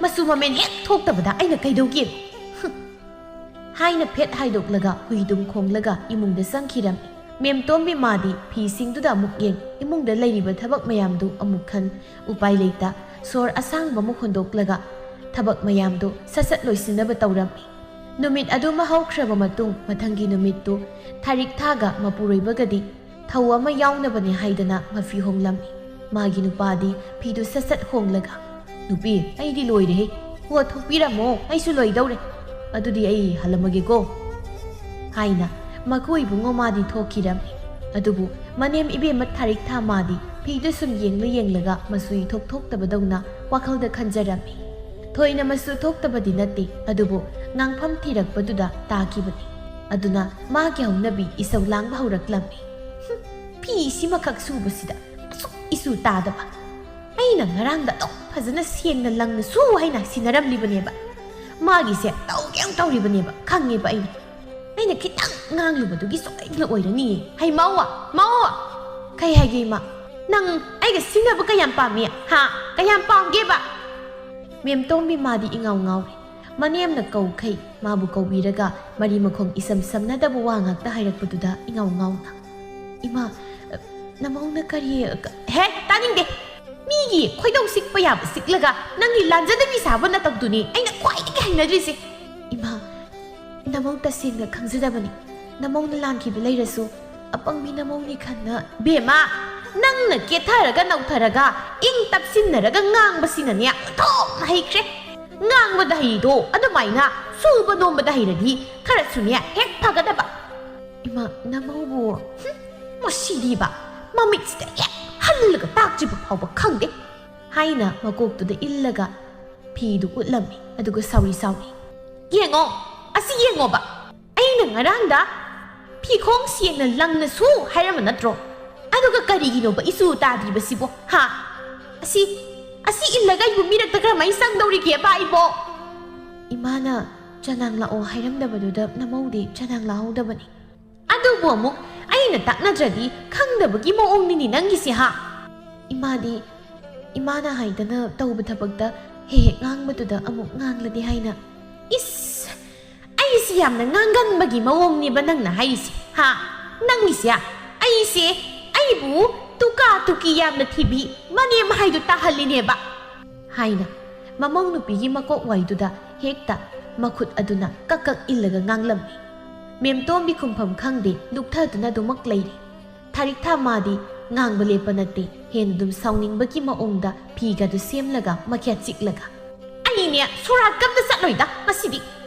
ꯃꯆꯨ ꯃꯃꯦꯟ ꯍꯦꯛ ꯊꯣꯛꯇꯕꯗ ꯑꯩꯅ ꯀꯩꯗꯧꯒꯦ? ꯍꯨꯝ!" ꯍꯥꯏꯅ ꯐꯦꯠ ꯍꯥꯏꯗꯣꯛꯂꯒ ꯍꯨꯏꯗꯨꯝ ꯈꯣꯡꯂꯒ ꯏꯃꯨꯡꯗ ꯆꯪꯈꯤꯔꯝꯃꯤ꯫ ꯃꯦꯝꯇꯣꯝꯕꯤ ꯃꯥꯗꯤ ꯐꯤꯁꯤꯡꯗꯨꯗ ꯑꯃꯨꯛ ꯌꯦꯡ, ꯏꯃꯨꯡꯗ ꯂꯩꯔꯤꯕ ꯊꯕꯛ ꯃꯌꯥꯝꯗꯨ ꯑꯃꯨꯛ ꯈꯟ, ꯎꯄꯥꯏ ꯂꯩꯇ ꯁꯣꯔ ꯑꯁꯥꯡꯕ ꯑꯃꯨꯛ ꯍꯣꯟꯗꯣꯛꯂꯒ, ꯊꯕꯛ ꯃꯌꯥꯝꯗꯨ ꯁꯠ ꯁꯠ ꯂꯣꯏꯁꯤꯟꯅꯕ ꯇꯧꯔꯝꯃꯤ꯫ ꯅꯨꯃꯤꯠ ꯑꯗꯨꯃ ꯍꯧꯈ꯭ꯔꯕ ꯃꯇꯨꯡ, ꯃꯊꯪꯒꯤ ꯅꯨꯃꯤꯠꯇꯨ ꯊꯥꯔꯤꯛ ꯊꯥꯒ ꯃꯄꯨꯔꯣꯏꯕꯒꯗꯤ ꯊꯧ ꯑꯃ ꯌꯥꯎꯅꯕꯅꯦ ꯍꯥꯏꯗꯅ ꯃꯐꯤ ꯍꯣꯡꯂꯝꯃꯤ꯫ ꯃꯥꯒꯤ ꯅꯨꯄꯥꯗꯤ ꯐꯤꯗꯨ ꯁꯠ ꯁꯠ ꯍꯣꯡꯂꯒ, "ꯅꯨꯄꯤ, ꯑꯩꯗꯤ ꯂꯣꯏꯔꯦꯍꯦ꯫ ꯍꯣ, ꯊꯣꯛꯄꯤꯔꯝꯃꯣ, ꯑꯩꯁꯨ ꯂꯣꯏꯗꯧꯔꯦ꯫ ꯑꯗꯨꯗꯤ ꯑꯩ ꯍꯜꯂꯝꯃꯒꯦꯀꯣ," ꯍꯥꯏꯅ ꯃꯀꯨ ꯏꯕꯨꯡꯉꯣ ꯃꯥꯗꯤ ꯊꯣꯛꯈꯤꯔꯝꯃꯤ꯫ ꯑꯗꯨꯕꯨ ꯃꯅꯦꯝ ꯏꯕꯦꯝꯃ ꯊꯥꯔꯤꯛ ꯊꯥ ꯃꯥꯗꯤ ꯐꯤꯗꯨ ꯁꯨꯝ ꯌꯦꯡꯂ ꯌꯦꯡꯂꯒ ꯃꯆꯨ ꯏꯊꯣꯛ ꯊꯣꯛꯇꯕꯗꯧꯅ ꯋꯥꯈꯜꯗ ꯈꯟꯖꯔꯝꯃꯤ꯫ ꯊꯣꯏꯅ ꯃꯆꯨ ꯊꯣꯛꯇꯕꯗꯤ ꯅꯠꯇꯦ, ꯑꯗꯨꯕꯨ ꯉꯥꯡꯐꯝ ꯊꯤꯔꯛꯄꯗꯨꯗ ꯇꯥꯈꯤꯕꯅꯤ꯫ ꯑꯗꯨꯅ ꯃꯥꯒꯤ ꯍꯧꯅꯕꯤ ꯏꯁꯧ ꯂꯥꯡꯕ ꯍꯧꯔꯛꯂꯝꯃꯤ꯫ "ꯍꯨꯝ, ꯐꯤ ꯁꯤꯃꯈꯛ ꯁꯨꯕꯁꯤꯗ ꯑꯁꯨꯛ ꯏꯆꯨ ꯇꯥꯗꯕ꯫ ꯑꯩꯅ ꯉꯔꯥꯡꯗ ꯑꯗꯨꯛ ꯐꯖꯅ ꯁꯦꯡꯅ ꯂꯪꯅ ꯁꯨ ꯍꯥꯏꯅ ꯁꯤꯟꯅꯔꯝꯂꯤꯕꯅꯦꯕ꯫ ꯃꯥꯒꯤꯁꯦ ꯇꯧꯒꯦ ꯌꯥꯝ ꯇꯧꯔꯤꯕꯅꯦꯕ, ꯈꯪꯉꯦꯕ ꯑꯩꯅ꯫ ꯑꯩꯅ ꯈꯤꯇꯪ ꯉꯥꯡꯂꯨꯕꯗꯨꯒꯤ ꯁꯣꯏꯗꯅ ꯑꯣꯏꯔꯅꯤꯌꯦ꯫ ꯍꯩ ꯃꯧꯋꯥ, ꯃꯧꯋꯥ!" "ꯀꯩ ꯍꯥꯏꯒꯦ ꯏꯃꯥ? ꯅꯪ ꯑꯩꯒ ꯁꯤꯟꯅꯕ ꯀꯌꯥꯝ ꯄꯥꯝꯃꯤ? ꯍꯥ? ꯀꯌꯥꯝ ꯄꯥꯝꯒꯦꯕ?" ꯃꯦꯝꯇꯣꯝꯕꯤ ꯃꯥꯗꯤ ꯏꯉꯥꯎ ꯉꯥꯎꯔꯦ꯫ ꯃꯅꯦꯝꯅ ꯀꯧꯈꯩ ꯃꯥꯕꯨ ꯀꯧꯕꯤꯔꯒ ꯃꯔꯤ ꯃꯈꯣꯡ ꯏꯁꯝ ꯁꯝꯅꯗꯕ ꯋꯥ ꯉꯥꯛꯇ ꯍꯥꯏꯔꯛꯄꯗꯨꯗ ꯏꯉꯥꯎ ꯉꯥꯎꯅ, "ꯏꯃꯥ, ꯑ, ꯅꯃꯧꯅ ꯀꯔꯤ, ꯑ, ꯀ-, ꯍꯦ, ꯇꯥꯅꯤꯡꯗꯦ! ꯃꯤꯒꯤ ꯈꯣꯏꯗꯧ ꯁꯤꯛꯄ ꯌꯥꯕ ꯁꯤꯛꯂꯒ ꯅꯪꯒꯤ ꯂꯥꯟꯖꯗꯕꯤ ꯁꯥꯕ ꯅꯇꯧꯗꯨꯅꯤ ꯑꯩꯅ ꯈ꯭ꯋꯥꯏꯗꯒꯤ ꯍꯩꯅꯗ꯭ꯔꯤꯁꯦ꯫ ꯏꯃꯥ, ꯅꯃꯧ ꯇꯁꯦꯡꯅ ꯈꯪꯖꯗꯕꯅꯤ꯫ ꯅꯃꯧꯅ ꯂꯥꯟꯈꯤꯕ ꯂꯩꯔꯁꯨ ꯑꯄꯪꯕꯤ ꯅꯃꯧꯅꯤ ꯈꯟꯅ"꯫ "ꯕꯦꯝꯃ, ꯅꯪꯅ ꯀꯦꯊꯔꯒ ꯅꯧꯊꯔꯒ ꯏꯪ ꯇꯞꯁꯤꯟꯅꯔꯒ ꯉꯥꯡꯕꯁꯤꯅꯅꯦ ꯑꯣꯟꯊꯣꯛꯅ ꯍꯩꯈ꯭ꯔꯦ꯫ ꯉꯥꯡꯕꯗ ꯍꯩꯗꯣ ꯑꯗꯨꯃꯥꯏꯅ ꯁꯨꯕ ꯅꯣꯝꯕꯗ ꯍꯩꯔꯗꯤ ꯈꯔꯁꯨꯅꯦ ꯍꯦꯛ ꯐꯒꯗꯕ꯫ ꯏꯃꯥ, ꯅꯃꯧꯕꯨ, ꯍꯨꯝ, ꯃꯁꯤꯗꯤꯕ ꯃꯃꯤꯠꯁꯤꯗ ꯍꯦꯛ ꯍꯜꯂꯒ ꯇꯥꯛꯇ꯭ꯔꯤꯕ ꯐꯥꯎꯕ ꯈꯪꯗꯦ" ꯍꯥꯏꯅ ꯃꯀꯣꯛꯇꯨꯗ ꯏꯜꯂꯒ ꯐꯤꯗꯨ ꯎꯠꯂꯝꯃꯤ꯫ ꯑꯗꯨꯒ ꯁꯥꯎꯔꯤ ꯁꯥꯎꯔꯤ, "ꯌꯦꯡꯉꯣ, ꯑꯁꯤ ꯌꯦꯡꯉꯣꯕ꯫ ꯑꯩꯅ ꯉꯔꯥꯡꯗ ꯐꯤꯈꯣꯡ ꯁꯦꯡꯅ ꯂꯪꯅ ꯁꯨ ꯍꯥꯏꯔꯝꯕ ꯅꯠꯇ꯭ꯔꯣ? ꯑꯗꯨꯒ ꯀꯔꯤꯒꯤꯅꯣꯕ ꯏꯆꯨ ꯇꯥꯗ꯭ꯔꯤꯕꯁꯤꯕꯣ? ꯍꯥ? ꯑꯁꯤ, ꯑꯁꯤ ꯏꯜꯂꯒ ꯑꯩꯕꯨ ꯃꯤꯔꯛꯇ ꯀꯔꯝꯍꯥꯏꯅ ꯆꯪꯗꯧꯔꯤꯒꯦꯕ ꯑꯩꯕꯣ?" ꯏꯃꯥꯅ ꯆꯅꯥꯡ ꯂꯥꯛꯑꯣ ꯍꯥꯏꯔꯝꯗꯕꯗꯨꯗ ꯅꯃꯧꯗꯤ ꯆꯅꯥꯡ ꯂꯥꯛꯍꯧꯗꯕꯅꯤ꯫ ꯑꯗꯨꯕꯨ ꯑꯃꯨꯛ ꯑꯩꯅ ꯇꯥꯛꯅꯗ꯭ꯔꯗꯤ ꯈꯪꯗꯕꯒꯤ ꯃꯑꯣꯡꯅꯤꯅꯦ ꯅꯪꯒꯤꯁꯦ, ꯍꯥ? ꯏꯃꯥꯗꯤ, ꯏꯃꯥꯅ ꯍꯥꯏꯗꯅ ꯇꯧꯕ ꯊꯕꯛꯇ ꯍꯦꯛ ꯍꯦꯛ ꯉꯥꯡꯕꯗꯨꯗ ꯑꯃꯨꯛ ꯉꯥꯡꯂꯗꯤ ꯍꯥꯏꯅ꯫ ꯏꯁ! ꯑꯩꯁꯤ ꯌꯥꯝꯅ ꯉꯥꯡꯒꯟꯕꯒꯤ ꯃꯑꯣꯡꯅꯦꯕ ꯅꯪꯅ ꯍꯥꯏꯔꯤꯁꯦ, ꯍꯥ? ꯅꯪꯒꯤꯁꯦ, ꯑꯩꯁꯦ, ꯑꯩꯕꯨ ꯇꯨꯀꯥ ꯇꯨꯀꯤ ꯌꯥꯝꯅ ꯊꯤꯕꯤ ꯃꯅꯦꯝ ꯍꯥꯏꯗꯨ ꯇꯥꯍꯜꯂꯤꯅꯦꯕ꯫ ꯍꯥꯏꯅ ꯃꯃꯧ ꯅꯨꯄꯤꯒꯤ ꯃꯀꯣꯛ ꯋꯥꯏꯗꯨꯗ ꯍꯦꯛꯇ ꯃꯈꯨꯠ ꯑꯗꯨꯅ ꯀꯛ ꯀꯛ ꯏꯜꯂꯒ ꯉꯥꯡꯂꯝꯃꯤ꯫ ꯃꯦꯝꯇꯣꯝꯕꯤ ꯈꯨꯝꯐꯝ ꯈꯪꯗꯦ, ꯂꯨꯛꯊꯗꯨꯅ ꯑꯗꯨꯃꯛ ꯂꯩꯔꯤ꯫ ꯊꯥꯔꯤꯛꯊꯥ ꯃꯥꯗꯤ ꯉꯥꯡꯕ ꯂꯦꯞꯄ ꯅꯠꯇꯦ, ꯍꯦꯟꯅ ꯑꯗꯨꯝ ꯁꯥꯎꯅꯤꯡꯕꯒꯤ ꯃꯑꯣꯡꯗ ꯐꯤꯒꯗꯨ ꯁꯦꯝꯂꯒ ꯃꯈ꯭ꯌꯥꯠ ꯆꯤꯛꯂꯒ꯫ "ꯑꯩꯅꯦ ꯁꯣꯔꯥꯠꯀ ꯑꯝꯇ ꯆꯠꯂꯣꯏꯗ ꯉꯁꯤꯗꯤ꯫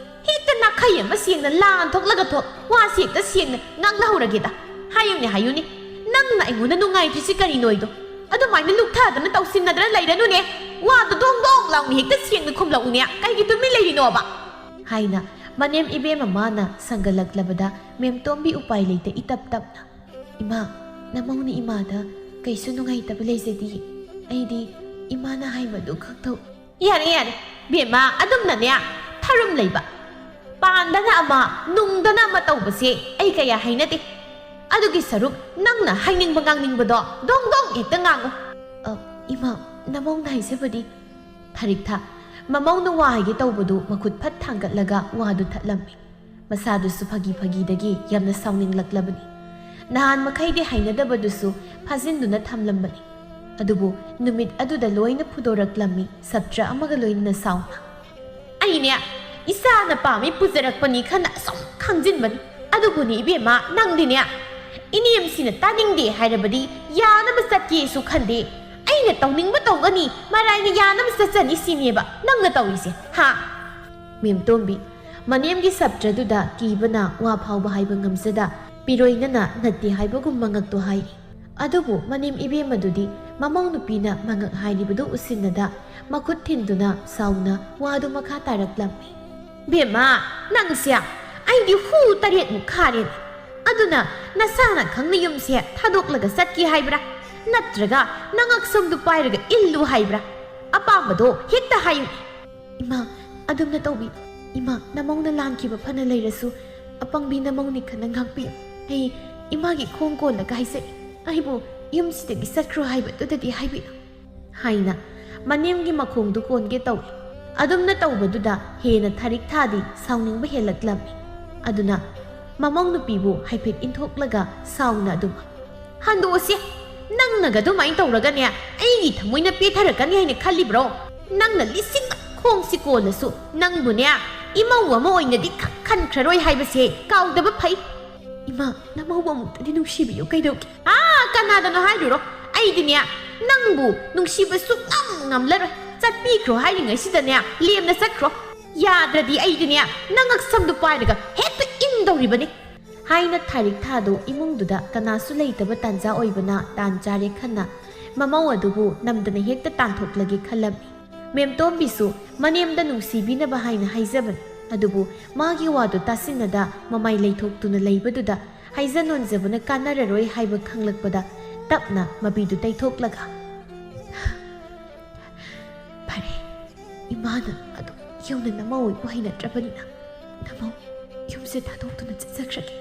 ꯍꯦꯛꯇ ꯅꯥꯈꯩ ꯑꯃ ꯁꯦꯡꯅ ꯂꯥꯟ ꯊꯣꯛꯂꯒ ꯊꯣꯛ, ꯋꯥꯁꯤ ꯍꯦꯛꯇ ꯁꯦꯡꯅ ꯉꯥꯡꯅꯍꯧꯔꯒꯦꯗ꯫ ꯍꯥꯏꯌꯨꯅꯦ, ꯍꯥꯏꯌꯨꯅꯦ, ꯅꯪꯅ ꯑꯩꯉꯣꯟꯗ ꯅꯨꯡꯉꯥꯏꯇ꯭ꯔꯤꯁꯤ ꯀꯔꯤꯅꯣꯏꯗꯣ? ꯑꯗꯨꯃꯥꯏꯅ ꯂꯨꯛꯊꯗꯅ ꯇꯧꯁꯤꯟꯅꯗꯅ ꯂꯩꯔꯅꯨꯅꯦ꯫ ꯋꯥꯗꯣ ꯗꯣꯡ ꯗꯣꯡ ꯂꯥꯎꯅ ꯍꯦꯛꯇ ꯁꯦꯡꯅ ꯈꯨꯝꯂꯛꯎꯅꯦ꯫ ꯀꯩꯒꯤ ꯇꯨꯃꯤꯟ ꯂꯩꯔꯤꯅꯣꯕ?" ꯍꯥꯏꯅ ꯃꯅꯦꯝ ꯏꯕꯦꯝꯃ ꯃꯥꯅ ꯁꯪꯒꯠꯂꯛꯂꯕꯗ ꯃꯦꯝꯇꯣꯝꯕꯤ ꯎꯄꯥꯏ ꯂꯩꯇ ꯏꯇꯞ ꯇꯞꯅ, "ꯏꯃꯥ, ꯅꯃꯧꯅ ꯏꯃꯥꯗ ꯀꯩꯁꯨ ꯅꯨꯡꯉꯥꯏꯇꯕ ꯂꯩꯖꯗꯤꯌꯦ꯫ ꯑꯩꯗꯤ ꯏꯃꯥꯅ ꯍꯥꯏꯕꯗꯨ ꯈꯛꯇ"꯫ "ꯌꯥꯔꯦ, ꯌꯥꯔꯦ, ꯕꯦꯝꯃ, ꯑꯗꯨꯝꯅꯅꯦ ꯊꯔꯨꯝ ꯂꯩꯕ, ꯄꯥꯟꯗꯅ ꯑꯃ, ꯅꯨꯡꯗꯅ ꯑꯃ ꯇꯧꯕꯁꯦ ꯑꯩ ꯀꯌꯥ ꯍꯩꯅꯗꯦ꯫ ꯑꯗꯨꯒꯤ ꯁꯔꯨꯛ ꯅꯪꯅ ꯍꯥꯏꯅꯤꯡꯕ ꯉꯥꯡꯅꯤꯡꯕꯗꯣ ꯗꯣꯡ ꯗꯣꯡ ꯍꯦꯛꯇ ꯉꯥꯡꯉꯨ"꯫ "ꯑ, ꯏꯃꯥ, ꯅꯃꯧꯅ ꯍꯥꯏꯖꯕꯗꯤ"꯫ ꯊꯥꯔꯤꯛꯊꯥ ꯃꯃꯧꯅ ꯋꯥ ꯍꯥꯏꯒꯦ ꯇꯧꯕꯗꯨ ꯃꯈꯨꯠ ꯐꯠ ꯊꯥꯡꯒꯠꯂꯒ ꯋꯥꯗꯨ ꯊꯠꯂꯝꯃꯤ꯫ ꯃꯁꯥꯗꯨꯁꯨ ꯐꯥꯒꯤ ꯐꯥꯒꯤꯗꯒꯤ ꯌꯥꯝꯅ ꯁꯥꯎꯅꯤꯡꯂꯛꯂꯕꯅꯤ꯫ ꯅꯍꯥꯟ ꯃꯈꯩꯗꯤ ꯍꯩꯅꯗꯕꯗꯨꯁꯨ ꯐꯥꯖꯤꯟꯗꯨꯅ ꯊꯝꯂꯝꯕꯅꯤ꯫ ꯑꯗꯨꯕꯨ ꯅꯨꯃꯤꯠ ꯑꯗꯨꯗ ꯂꯣꯏꯅ ꯐꯨꯗꯣꯔꯛꯂꯝꯃꯤ, ꯁꯞꯇ꯭ꯔ ꯑꯃꯒ ꯂꯣꯏꯅꯅ ꯁꯥꯎꯅ꯫ "ꯑꯩꯅꯦ ꯏꯆꯥꯅ ꯄꯥꯝꯃꯤ ꯄꯨꯖꯔꯛꯄꯅꯤ ꯈꯟꯅ ꯑꯁꯨꯝ ꯈꯪꯖꯤꯟꯕꯅꯤ꯫ ꯑꯗꯨꯕꯨꯅꯦ ꯏꯕꯦꯝꯃ, ꯅꯪꯗꯤꯅꯦ ꯏꯅꯦꯝꯁꯤꯅ ꯇꯥꯅꯤꯡꯗꯦ ꯍꯥꯏꯔꯕꯗꯤ ꯌꯥꯅꯕ ꯆꯠꯀꯦꯁꯨ ꯈꯟꯗꯦ꯫ ꯑꯩꯅ ꯇꯧꯅꯤꯡꯕ ꯇꯧꯒꯅꯤ, ꯃꯔꯥꯏꯅ ꯌꯥꯅꯕ ꯆꯠꯆꯅꯤ ꯁꯤꯅꯦꯕ ꯅꯪꯅ ꯇꯧꯔꯤꯁꯦ, ꯍꯥ?" ꯃꯦꯝꯇꯣꯝꯕꯤ ꯃꯅꯦꯝꯒꯤ ꯁꯞꯇ꯭ꯔꯗꯨꯗ ꯀꯤꯕꯅ ꯋꯥ ꯐꯥꯎꯕ ꯍꯥꯏꯕ ꯉꯝꯖꯗ ꯄꯤꯔꯣꯏꯅꯅ ꯅꯠꯇꯦ ꯍꯥꯏꯕꯒꯨꯝ ꯃꯉꯛꯇꯣ ꯍꯥꯏꯔꯤ꯫ ꯑꯗꯨꯕꯨ ꯃꯅꯦꯝ ꯏꯕꯦꯝꯃꯗꯨꯗꯤ ꯃꯃꯧ ꯅꯨꯄꯤꯅ ꯃꯉꯛ ꯍꯥꯏꯔꯤꯕꯗꯨ ꯎꯁꯤꯟꯅꯗ ꯃꯈꯨꯠ ꯊꯤꯟꯗꯨꯅ ꯁꯥꯎꯅ ꯋꯥꯗꯨ ꯃꯈꯥ ꯇꯥꯔꯛꯂꯝꯃꯤ꯫ "ꯕꯦꯝꯃ, ꯅꯪꯁꯦ ꯑꯩꯗꯤ ꯍꯨ ꯇꯔꯦꯠꯃꯨꯛ ꯈꯥꯔꯦꯅꯦ꯫ ꯑꯗꯨꯅ ꯅꯁꯥꯅ ꯈꯪꯅ ꯌꯨꯝꯁꯦ ꯊꯥꯗꯣꯛꯂꯒ ꯆꯠꯀꯦ ꯍꯥꯏꯕ꯭ꯔꯥ? ꯅꯠꯇ꯭ꯔꯒ ꯅꯉꯛꯁꯝꯗꯨ ꯄꯥꯏꯔꯒ ꯏꯜꯂꯨ ꯍꯥꯏꯕ꯭ꯔꯥ? ꯑꯄꯥꯝꯕꯗꯣ ꯍꯦꯛꯇ ꯍꯥꯏꯌꯨ"꯫ "ꯏꯃꯥ, ꯑꯗꯨꯝꯅ ꯇꯧꯕꯤ꯫ ꯏꯃꯥ, ꯅꯃꯧꯅ ꯂꯥꯟꯈꯤꯕ ꯐꯅ ꯂꯩꯔꯁꯨ ꯑꯄꯪꯕꯤ ꯅꯃꯧꯅꯤ ꯈꯟꯅ ꯉꯥꯛꯄꯤꯌꯨ꯫ ꯑꯩ ꯏꯃꯥꯒꯤ ꯈꯣꯡ ꯀꯣꯜꯂꯒ ꯍꯥꯏꯖꯔꯤ꯫ ꯑꯩꯕꯨ ꯌꯨꯝꯁꯤꯗꯒꯤ ꯆꯠꯈ꯭ꯔꯣ ꯍꯥꯏꯕꯗꯨꯗꯗꯤ ꯍꯥꯏꯕꯤꯌꯨ"꯫ ꯍꯥꯏꯅ ꯃꯅꯦꯝꯒꯤ ꯃꯈꯣꯡꯗꯨ ꯀꯣꯟꯒꯦ ꯇꯧꯏ꯫ ꯑꯗꯨꯝꯅ ꯇꯧꯕꯗꯨꯗ ꯍꯦꯟꯅ ꯊꯥꯔꯤꯛ ꯊꯥꯗꯤ ꯁꯥꯎꯅꯤꯡꯕ ꯍꯦꯜꯂꯛꯂꯝꯃꯤ꯫ ꯑꯗꯨꯅ ꯃꯃꯧ ꯅꯨꯄꯤꯕꯨ ꯍꯥꯏꯐꯦꯠ ꯏꯟꯊꯣꯛꯂꯒ ꯁꯥꯎꯅ ꯑꯗꯨꯝ, "ꯍꯟꯗꯣꯛꯑꯁꯤ꯫ ꯅꯪꯅꯒ ꯑꯗꯨꯃꯥꯏꯅ ꯇꯧꯔꯒꯅꯦ ꯑꯩꯒꯤ ꯊꯃꯣꯏꯅ ꯄꯦꯊꯔꯛꯀꯅꯤ ꯍꯥꯏꯅ ꯈꯜꯂꯤꯕ꯭ꯔꯣ? ꯅꯪꯅ ꯂꯤꯁꯤꯡ ꯈꯣꯡꯁꯤ ꯀꯣꯜꯂꯁꯨ ꯅꯪꯕꯨꯅꯦ ꯏꯃꯧ ꯑꯃ ꯑꯣꯏꯅꯗꯤ ꯈꯟꯈ꯭ꯔꯔꯣꯏ ꯍꯥꯏꯕꯁꯦ ꯀꯥꯎꯗꯕ ꯐꯩ꯫ ꯏꯃꯥ, ꯅꯃꯧꯕꯨ ꯑꯃꯨꯛꯇꯗꯤ ꯅꯨꯡꯁꯤꯕꯤꯌꯨ ꯀꯩꯗꯧꯒꯦ? ꯑꯥ, ꯀꯅꯥꯗꯅꯣ ꯍꯥꯏꯔꯨꯔꯣ꯫ ꯑꯩꯗꯤꯅꯦ ꯅꯪꯕꯨ ꯅꯨꯡꯁꯤꯕ ꯁꯨꯛꯉꯝ ꯉꯝꯂꯔꯣꯏ꯫ ꯆꯠꯄꯤꯈ꯭ꯔꯣ ꯍꯥꯏꯔꯤꯉꯩꯁꯤꯗꯅꯦ ꯂꯦꯝꯅ ꯆꯠꯈ꯭ꯔꯣ꯫ ꯌꯥꯗ꯭ꯔꯗꯤ ꯑꯩꯗꯤꯅꯦ ꯅꯪ ꯉꯛꯁꯝꯗꯨ ꯄꯥꯏꯔꯒ ꯍꯦꯛꯇ ꯏꯟꯗꯧꯔꯤꯕꯅꯤ꯫ ꯍꯥꯏꯅ ꯊꯥꯔꯤꯛ ꯊꯥꯗꯨ ꯏꯃꯨꯡꯗꯨꯗ ꯀꯅꯥꯁꯨ ꯂꯩꯇꯕ ꯇꯥꯟꯖꯥ ꯑꯣꯏꯕꯅ ꯇꯥꯟ ꯆꯥꯔꯦ ꯈꯟꯅ ꯃꯃꯧ ꯑꯗꯨꯕꯨ ꯅꯝꯗꯅ ꯍꯦꯛꯇ ꯇꯥꯟꯊꯣꯛꯂꯒꯦ ꯈꯜꯂꯝꯃꯤ꯫ ꯃꯦꯝꯇꯣꯝꯕꯤꯁꯨ ꯃꯅꯦꯝꯗ ꯅꯨꯡꯁꯤꯕꯤꯅꯕ ꯍꯥꯏꯅ ꯍꯥꯏꯖꯕꯅꯤ꯫ ꯑꯗꯨꯕꯨ ꯃꯥꯒꯤ ꯋꯥꯗꯨ ꯇꯥꯁꯤꯟꯅꯗ ꯃꯃꯥꯏ ꯂꯩꯊꯣꯛꯇꯨꯅ ꯂꯩꯕꯗꯨꯗ ꯍꯥꯏꯖ ꯅꯣꯟꯖꯕꯅ ꯀꯥꯟꯅꯔꯔꯣꯏ ꯍꯥꯏꯕ ꯈꯪꯂꯛꯄꯗ ꯇꯞꯅ ꯃꯄꯤꯗꯨ ꯇꯩꯊꯣꯛꯂꯒ, "ꯐꯔꯦ, ꯏꯃꯥꯅ ꯑꯗꯨꯝ ꯌꯨꯝꯗ ꯅꯃꯧ ꯑꯣꯏꯕ ꯍꯩꯅꯗ꯭ꯔꯕꯅꯤꯅ ꯅꯃꯧ ꯌꯨꯝꯁꯦ ꯊꯥꯗꯣꯛꯇꯨꯅ ꯆꯠꯆꯈ꯭ꯔꯒꯦ꯫"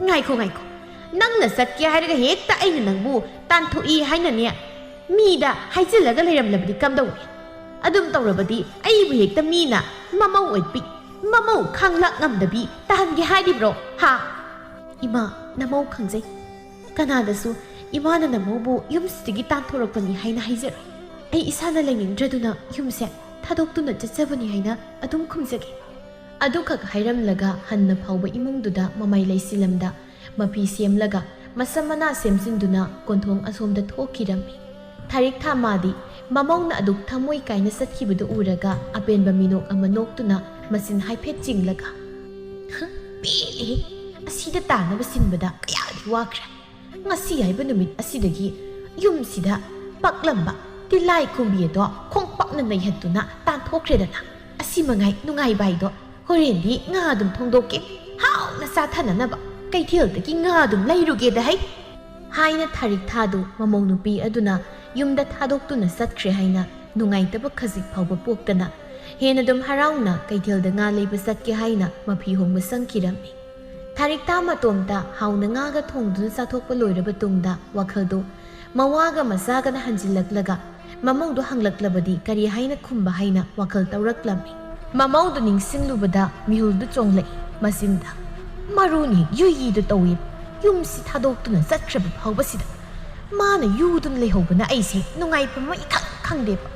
"ꯉꯥꯏꯈꯣ, ꯉꯥꯏꯈꯣ꯫ ꯅꯪꯅ ꯆꯠꯀꯦ ꯍꯥꯏꯔꯒ ꯍꯦꯛꯇ ꯑꯩꯅ ꯅꯪꯕꯨ ꯇꯥꯟꯊꯣꯛꯏ ꯍꯥꯏꯅꯅꯦ ꯃꯤꯗ ꯍꯥꯏꯖꯤꯜꯂꯒ ꯂꯩꯔꯝꯂꯕꯗꯤ ꯀꯝꯗꯧꯅꯤ? ꯑꯗꯨꯝ ꯇꯧꯔꯕꯗꯤ ꯑꯩꯕꯨ ꯍꯦꯛꯇ ꯃꯤꯅ ꯃꯃꯧ ꯑꯣꯏꯕꯤ, ꯃꯃꯧ ꯈꯥꯡꯂꯥꯛ ꯉꯝꯗꯕꯤ ꯇꯥꯍꯟꯒꯦ ꯍꯥꯏꯔꯤꯕ꯭ꯔꯣ? ꯍꯥ?" "ꯏꯃꯥ, ꯅꯃꯧ ꯈꯪꯖꯩ꯫ ꯀꯅꯥꯗꯁꯨ ꯏꯃꯥꯅ ꯅꯃꯧꯕꯨ ꯌꯨꯝꯁꯤꯗꯒꯤ ꯇꯥꯟꯊꯣꯔꯛꯄꯅꯤ ꯍꯥꯏꯅ ꯍꯥꯏꯖꯔꯣꯏ꯫ ꯑꯩ ꯏꯁꯥꯅ ꯂꯩꯅꯤꯡꯗ꯭ꯔꯗꯨꯅ ꯌꯨꯝꯁꯦ ꯊꯥꯗꯣꯛꯇꯨꯅ ꯆꯠꯆꯕꯅꯤ ꯍꯥꯏꯅ ꯑꯗꯨꯝ ꯈꯨꯝꯖꯒꯦ꯫" ꯑꯗꯨꯈꯛ ꯍꯥꯏꯔꯝꯂꯒ ꯍꯟꯅ ꯐꯥꯎꯕ ꯏꯃꯨꯡꯗꯨꯗ ꯃꯃꯥꯏ ꯂꯩꯁꯤꯜꯂꯝꯗ ꯃꯐꯤ ꯁꯦꯝꯂꯒ ꯃꯁꯝ ꯃꯅꯥ ꯁꯦꯝꯖꯤꯟꯗꯨꯅ ꯀꯣꯟꯊꯣꯡ ꯑꯁꯣꯝꯗ ꯊꯣꯛꯈꯤꯔꯝꯃꯤ꯫ ꯊꯥꯔꯤꯛ ꯊꯥ ꯃꯥꯗꯤ ꯃꯃꯧꯅ ꯑꯗꯨꯛ ꯊꯃꯣꯏ ꯀꯥꯏꯅ ꯆꯠꯈꯤꯕꯗꯨ ꯎꯔꯒ ꯑꯄꯦꯟꯕ ꯃꯤꯅꯣꯛ ꯑꯃ ꯅꯣꯛꯇꯨꯅ ꯃꯆꯤꯟ ꯍꯥꯏꯐꯦꯠ ꯆꯤꯡꯂꯒ, "ꯍ, ꯄꯦꯜꯂꯦꯍꯦ! ꯑꯁꯤꯗ ꯇꯥꯅꯕ ꯁꯤꯟꯕꯗ ꯀꯌꯥꯗꯤ ꯋꯥꯈ꯭ꯔꯦ꯫ ꯉꯁꯤ ꯍꯥꯏꯕ ꯅꯨꯃꯤꯠ ꯑꯁꯤꯗꯒꯤ ꯌꯨꯝꯁꯤꯗ ꯄꯛꯂꯝꯕ ꯇꯤꯜꯂꯥꯏ ꯈꯨꯝꯕꯤ ꯑꯗꯣ ꯈꯣꯡꯄꯥꯛꯅ ꯅꯩꯍꯠꯇꯨꯅ ꯇꯥꯟꯊꯣꯛꯈ꯭ꯔꯦꯗꯅ꯫ ꯑꯁꯤ ꯃꯉꯥꯏ ꯅꯨꯡꯉꯥꯏꯕ ꯍꯥꯏꯗꯣ꯫ ꯍꯣꯔꯦꯟꯗꯤ ꯉꯥ ꯑꯗꯨꯝ ꯊꯣꯡꯗꯣꯛꯀꯦ꯫ ꯍꯥꯎꯅ ꯆꯥꯊꯅꯅꯕ ꯀꯩꯊꯦꯜꯗꯒꯤ ꯉꯥ ꯑꯗꯨꯝ ꯂꯩꯔꯨꯒꯦꯗ ꯍꯩ!" ꯍꯥꯏꯅ ꯊꯥꯔꯤꯛ ꯊꯥꯗꯨ ꯃꯃꯧ ꯅꯨꯄꯤ ꯑꯗꯨꯅ ꯌꯨꯝꯗ ꯊꯥꯗꯣꯛꯇꯨꯅ ꯆꯠꯈ꯭ꯔꯦ ꯍꯥꯏꯅ ꯅꯨꯡꯉꯥꯏꯇꯕ ꯈꯖꯤꯛ ꯐꯥꯎꯕ ꯄꯣꯛꯇꯅ ꯍꯦꯟꯅ ꯑꯗꯨꯝ ꯍꯔꯥꯎꯅ ꯀꯩꯊꯦꯜꯗ ꯉꯥ ꯂꯩꯕ ꯆꯠꯀꯦ ꯍꯥꯏꯅ ꯃꯐꯤ ꯍꯣꯡꯕ ꯆꯪꯈꯤꯔꯝꯃꯤ꯫ ꯊꯥꯔꯤꯛ ꯊꯥ ꯃꯇꯣꯝꯇ ꯍꯥꯎꯅ ꯉꯥꯒ ꯊꯣꯡꯗꯨꯅ ꯆꯥꯊꯣꯛꯄ ꯂꯣꯏꯔꯕ ꯇꯨꯡꯗ ꯋꯥꯈꯜꯗꯨ ꯃꯋꯥꯒ ꯃꯆꯥꯒꯅ ꯍꯟꯖꯤꯜꯂꯛꯂꯒ ꯃꯃꯧꯗꯨ ꯍꯪꯂꯛꯂꯕꯗꯤ ꯀꯔꯤ ꯍꯥꯏꯅ ꯈꯨꯝꯕ ꯍꯥꯏꯅ ꯋꯥꯈꯜ ꯇꯧꯔꯛꯂꯝꯃꯤ꯫ ꯃꯃꯧꯗꯨ ꯅꯤꯡꯁꯤꯡꯂꯨꯕꯗ ꯃꯤꯍꯨꯜꯗꯨ ꯆꯣꯡꯂꯛꯏ ꯃꯆꯤꯟꯗ꯫ "ꯃꯔꯨꯅꯤ ꯌꯨꯏꯌꯤꯗꯨ ꯇꯧꯏ꯫ ꯌꯨꯝꯁꯤ ꯊꯥꯗꯣꯛꯇꯨꯅ ꯆꯠꯈ꯭ꯔꯕ ꯐꯥꯎꯕꯁꯤꯗ ꯃꯥꯅ ꯌꯨꯗꯨꯅ ꯂꯩꯍꯧꯕꯅ ꯑꯩꯁꯦ ꯅꯨꯡꯉꯥꯏꯐꯝ ꯑꯃ ꯏꯈꯪ ꯈꯪꯗꯦꯕ꯫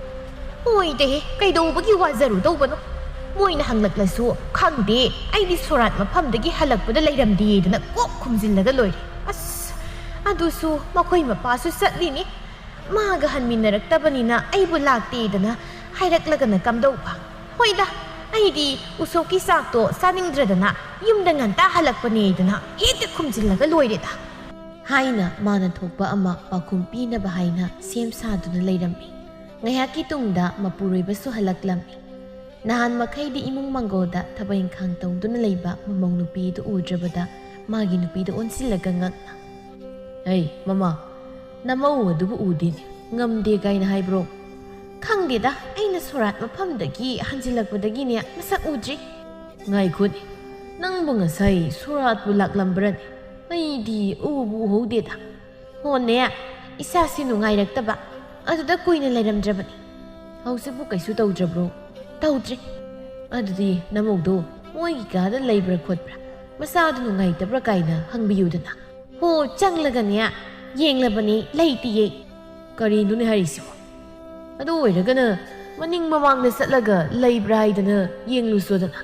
"ꯍꯣꯏꯗꯦꯍꯦ, ꯀꯩꯗꯧꯕꯒꯤ ꯋꯥꯖꯔꯨꯗꯧꯕꯅꯣ? ꯃꯣꯏꯅ ꯍꯪꯂꯛꯂꯁꯨ ꯈꯪꯗꯦ, ꯑꯩꯗꯤ ꯁꯣꯔꯥꯠ ꯃꯐꯝꯗꯒꯤ ꯍꯜꯂꯛꯄꯗ ꯂꯩꯔꯝꯗꯦꯗꯅ ꯀꯣꯛ ꯈꯨꯝꯖꯤꯜꯂꯒ ꯂꯣꯏꯔꯦ꯫ ꯑꯁ, ꯑꯗꯨꯁꯨ ꯃꯈꯣꯏ ꯃꯄꯥꯁꯨ ꯆꯠꯂꯤꯅꯤ꯫ ꯃꯥꯒ ꯍꯟꯃꯤꯟꯅꯔꯛꯇꯕꯅꯤꯅ ꯑꯩꯕꯨ ꯂꯥꯛꯇꯦꯗꯅ ꯍꯥꯏꯔꯛꯂꯒꯅ ꯀꯝꯗꯧꯕ? ꯍꯣꯏꯗ, ꯑꯩꯗꯤ ꯎꯁꯣꯞꯀꯤ ꯆꯥꯛꯇꯣ ꯆꯥꯅꯤꯡꯗ꯭ꯔꯗꯅ ꯌꯨꯝꯗ ꯉꯟꯇꯥ ꯍꯜꯂꯛꯄꯅꯦꯗꯅ ꯍꯦꯛꯇ ꯈꯨꯝꯖꯤꯜꯂꯒ ꯂꯣꯏꯔꯦꯗ," ꯍꯥꯏꯅ ꯃꯥꯅ ꯊꯣꯛꯄ ꯑꯃ ꯄꯥꯎꯈꯨꯝ ꯄꯤꯅꯕ ꯍꯥꯏꯅ ꯁꯦꯝ ꯁꯥꯗꯨꯅ ꯂꯩꯔꯝꯃꯤ꯫ ꯉꯥꯏꯍꯥꯛꯀꯤ ꯇꯨꯡꯗ ꯃꯄꯨꯔꯣꯏꯕꯁꯨ ꯍꯜꯂꯛꯂꯝꯃꯤ꯫ ꯅꯍꯥꯟ ꯃꯈꯩꯗꯤ ꯏꯃꯨꯡ ꯃꯪꯒꯣꯜꯗ ꯊꯕꯛ ꯏꯪꯈꯥꯡ ꯇꯧꯗꯨꯅ ꯂꯩꯕ ꯃꯃꯧ ꯅꯨꯄꯤꯗꯨ ꯎꯗ꯭ꯔꯕꯗ ꯃꯥꯒꯤ ꯅꯨꯄꯤꯗꯨ ꯑꯣꯟꯁꯤꯜꯂꯒ ꯉꯛꯅ, "ꯍꯩ ꯃꯃꯥ, ꯅꯃꯧ ꯑꯗꯨꯕꯨ ꯎꯗꯦꯅꯦ, ꯉꯝꯗꯦ ꯀꯥꯏꯅ ꯍꯥꯏꯕ꯭ꯔꯣ?" "ꯈꯪꯗꯦꯗ, ꯑꯩꯅ ꯁꯣꯔꯥꯠ ꯃꯐꯝꯗꯒꯤ ꯍꯟꯖꯤꯜꯂꯛꯄꯗꯒꯤꯅꯦ ꯃꯁꯛ ꯎꯗ꯭ꯔꯤ꯫" "ꯉꯥꯏꯈꯣꯅꯦ, ꯅꯪꯕꯨ ꯉꯁꯥꯏ ꯁꯣꯔꯥꯠꯄꯨ ꯂꯥꯛꯂꯝꯕ꯭ꯔꯅꯦ? ꯑꯩꯗꯤ ꯎꯕꯨ ꯎꯍꯧꯗꯦꯗ꯫" "ꯍꯣꯅꯦ, ꯏꯁꯥꯁꯤ ꯅꯨꯡꯉꯥꯏꯔꯛꯇꯕ, ꯑꯗꯨꯗ ꯀꯨꯏꯅ ꯂꯩꯔꯝꯗ꯭ꯔꯕꯅꯤ꯫ ꯍꯧꯖꯤꯛꯄꯨ ꯀꯩꯁꯨ ꯇꯧꯗ꯭ꯔꯕ꯭ꯔꯣ?" "ꯇꯧꯗ꯭ꯔꯤ꯫" "ꯑꯗꯨꯗꯤ ꯅꯃꯧꯗꯣ ꯃꯣꯏꯒꯤ ꯀꯥꯗ ꯂꯩꯕ꯭ꯔꯥ ꯈꯣꯠꯄ꯭ꯔꯥ, ꯃꯁꯥꯗꯨ ꯅꯨꯡꯉꯥꯏꯇꯕ꯭ꯔꯥ ꯀꯥꯏꯅ ꯍꯪꯕꯤꯌꯨꯗꯅ꯫" "ꯍꯣ, ꯆꯪꯂꯒꯅꯦ ꯌꯦꯡꯂꯕꯅꯤ, ꯂꯩꯇꯤꯌꯦ꯫" "ꯀꯔꯤꯅꯣꯅꯦ ꯍꯥꯏꯔꯤꯁꯤꯕꯣ? ꯑꯗꯨ ꯑꯣꯏꯔꯒꯅ ꯃꯅꯤꯡ ꯃꯃꯥꯡꯗ ꯆꯠꯂꯒ ꯂꯩꯕ꯭ꯔꯥ ꯍꯥꯏꯗꯅ ꯌꯦꯡꯂꯨꯁꯣꯗꯅ꯫"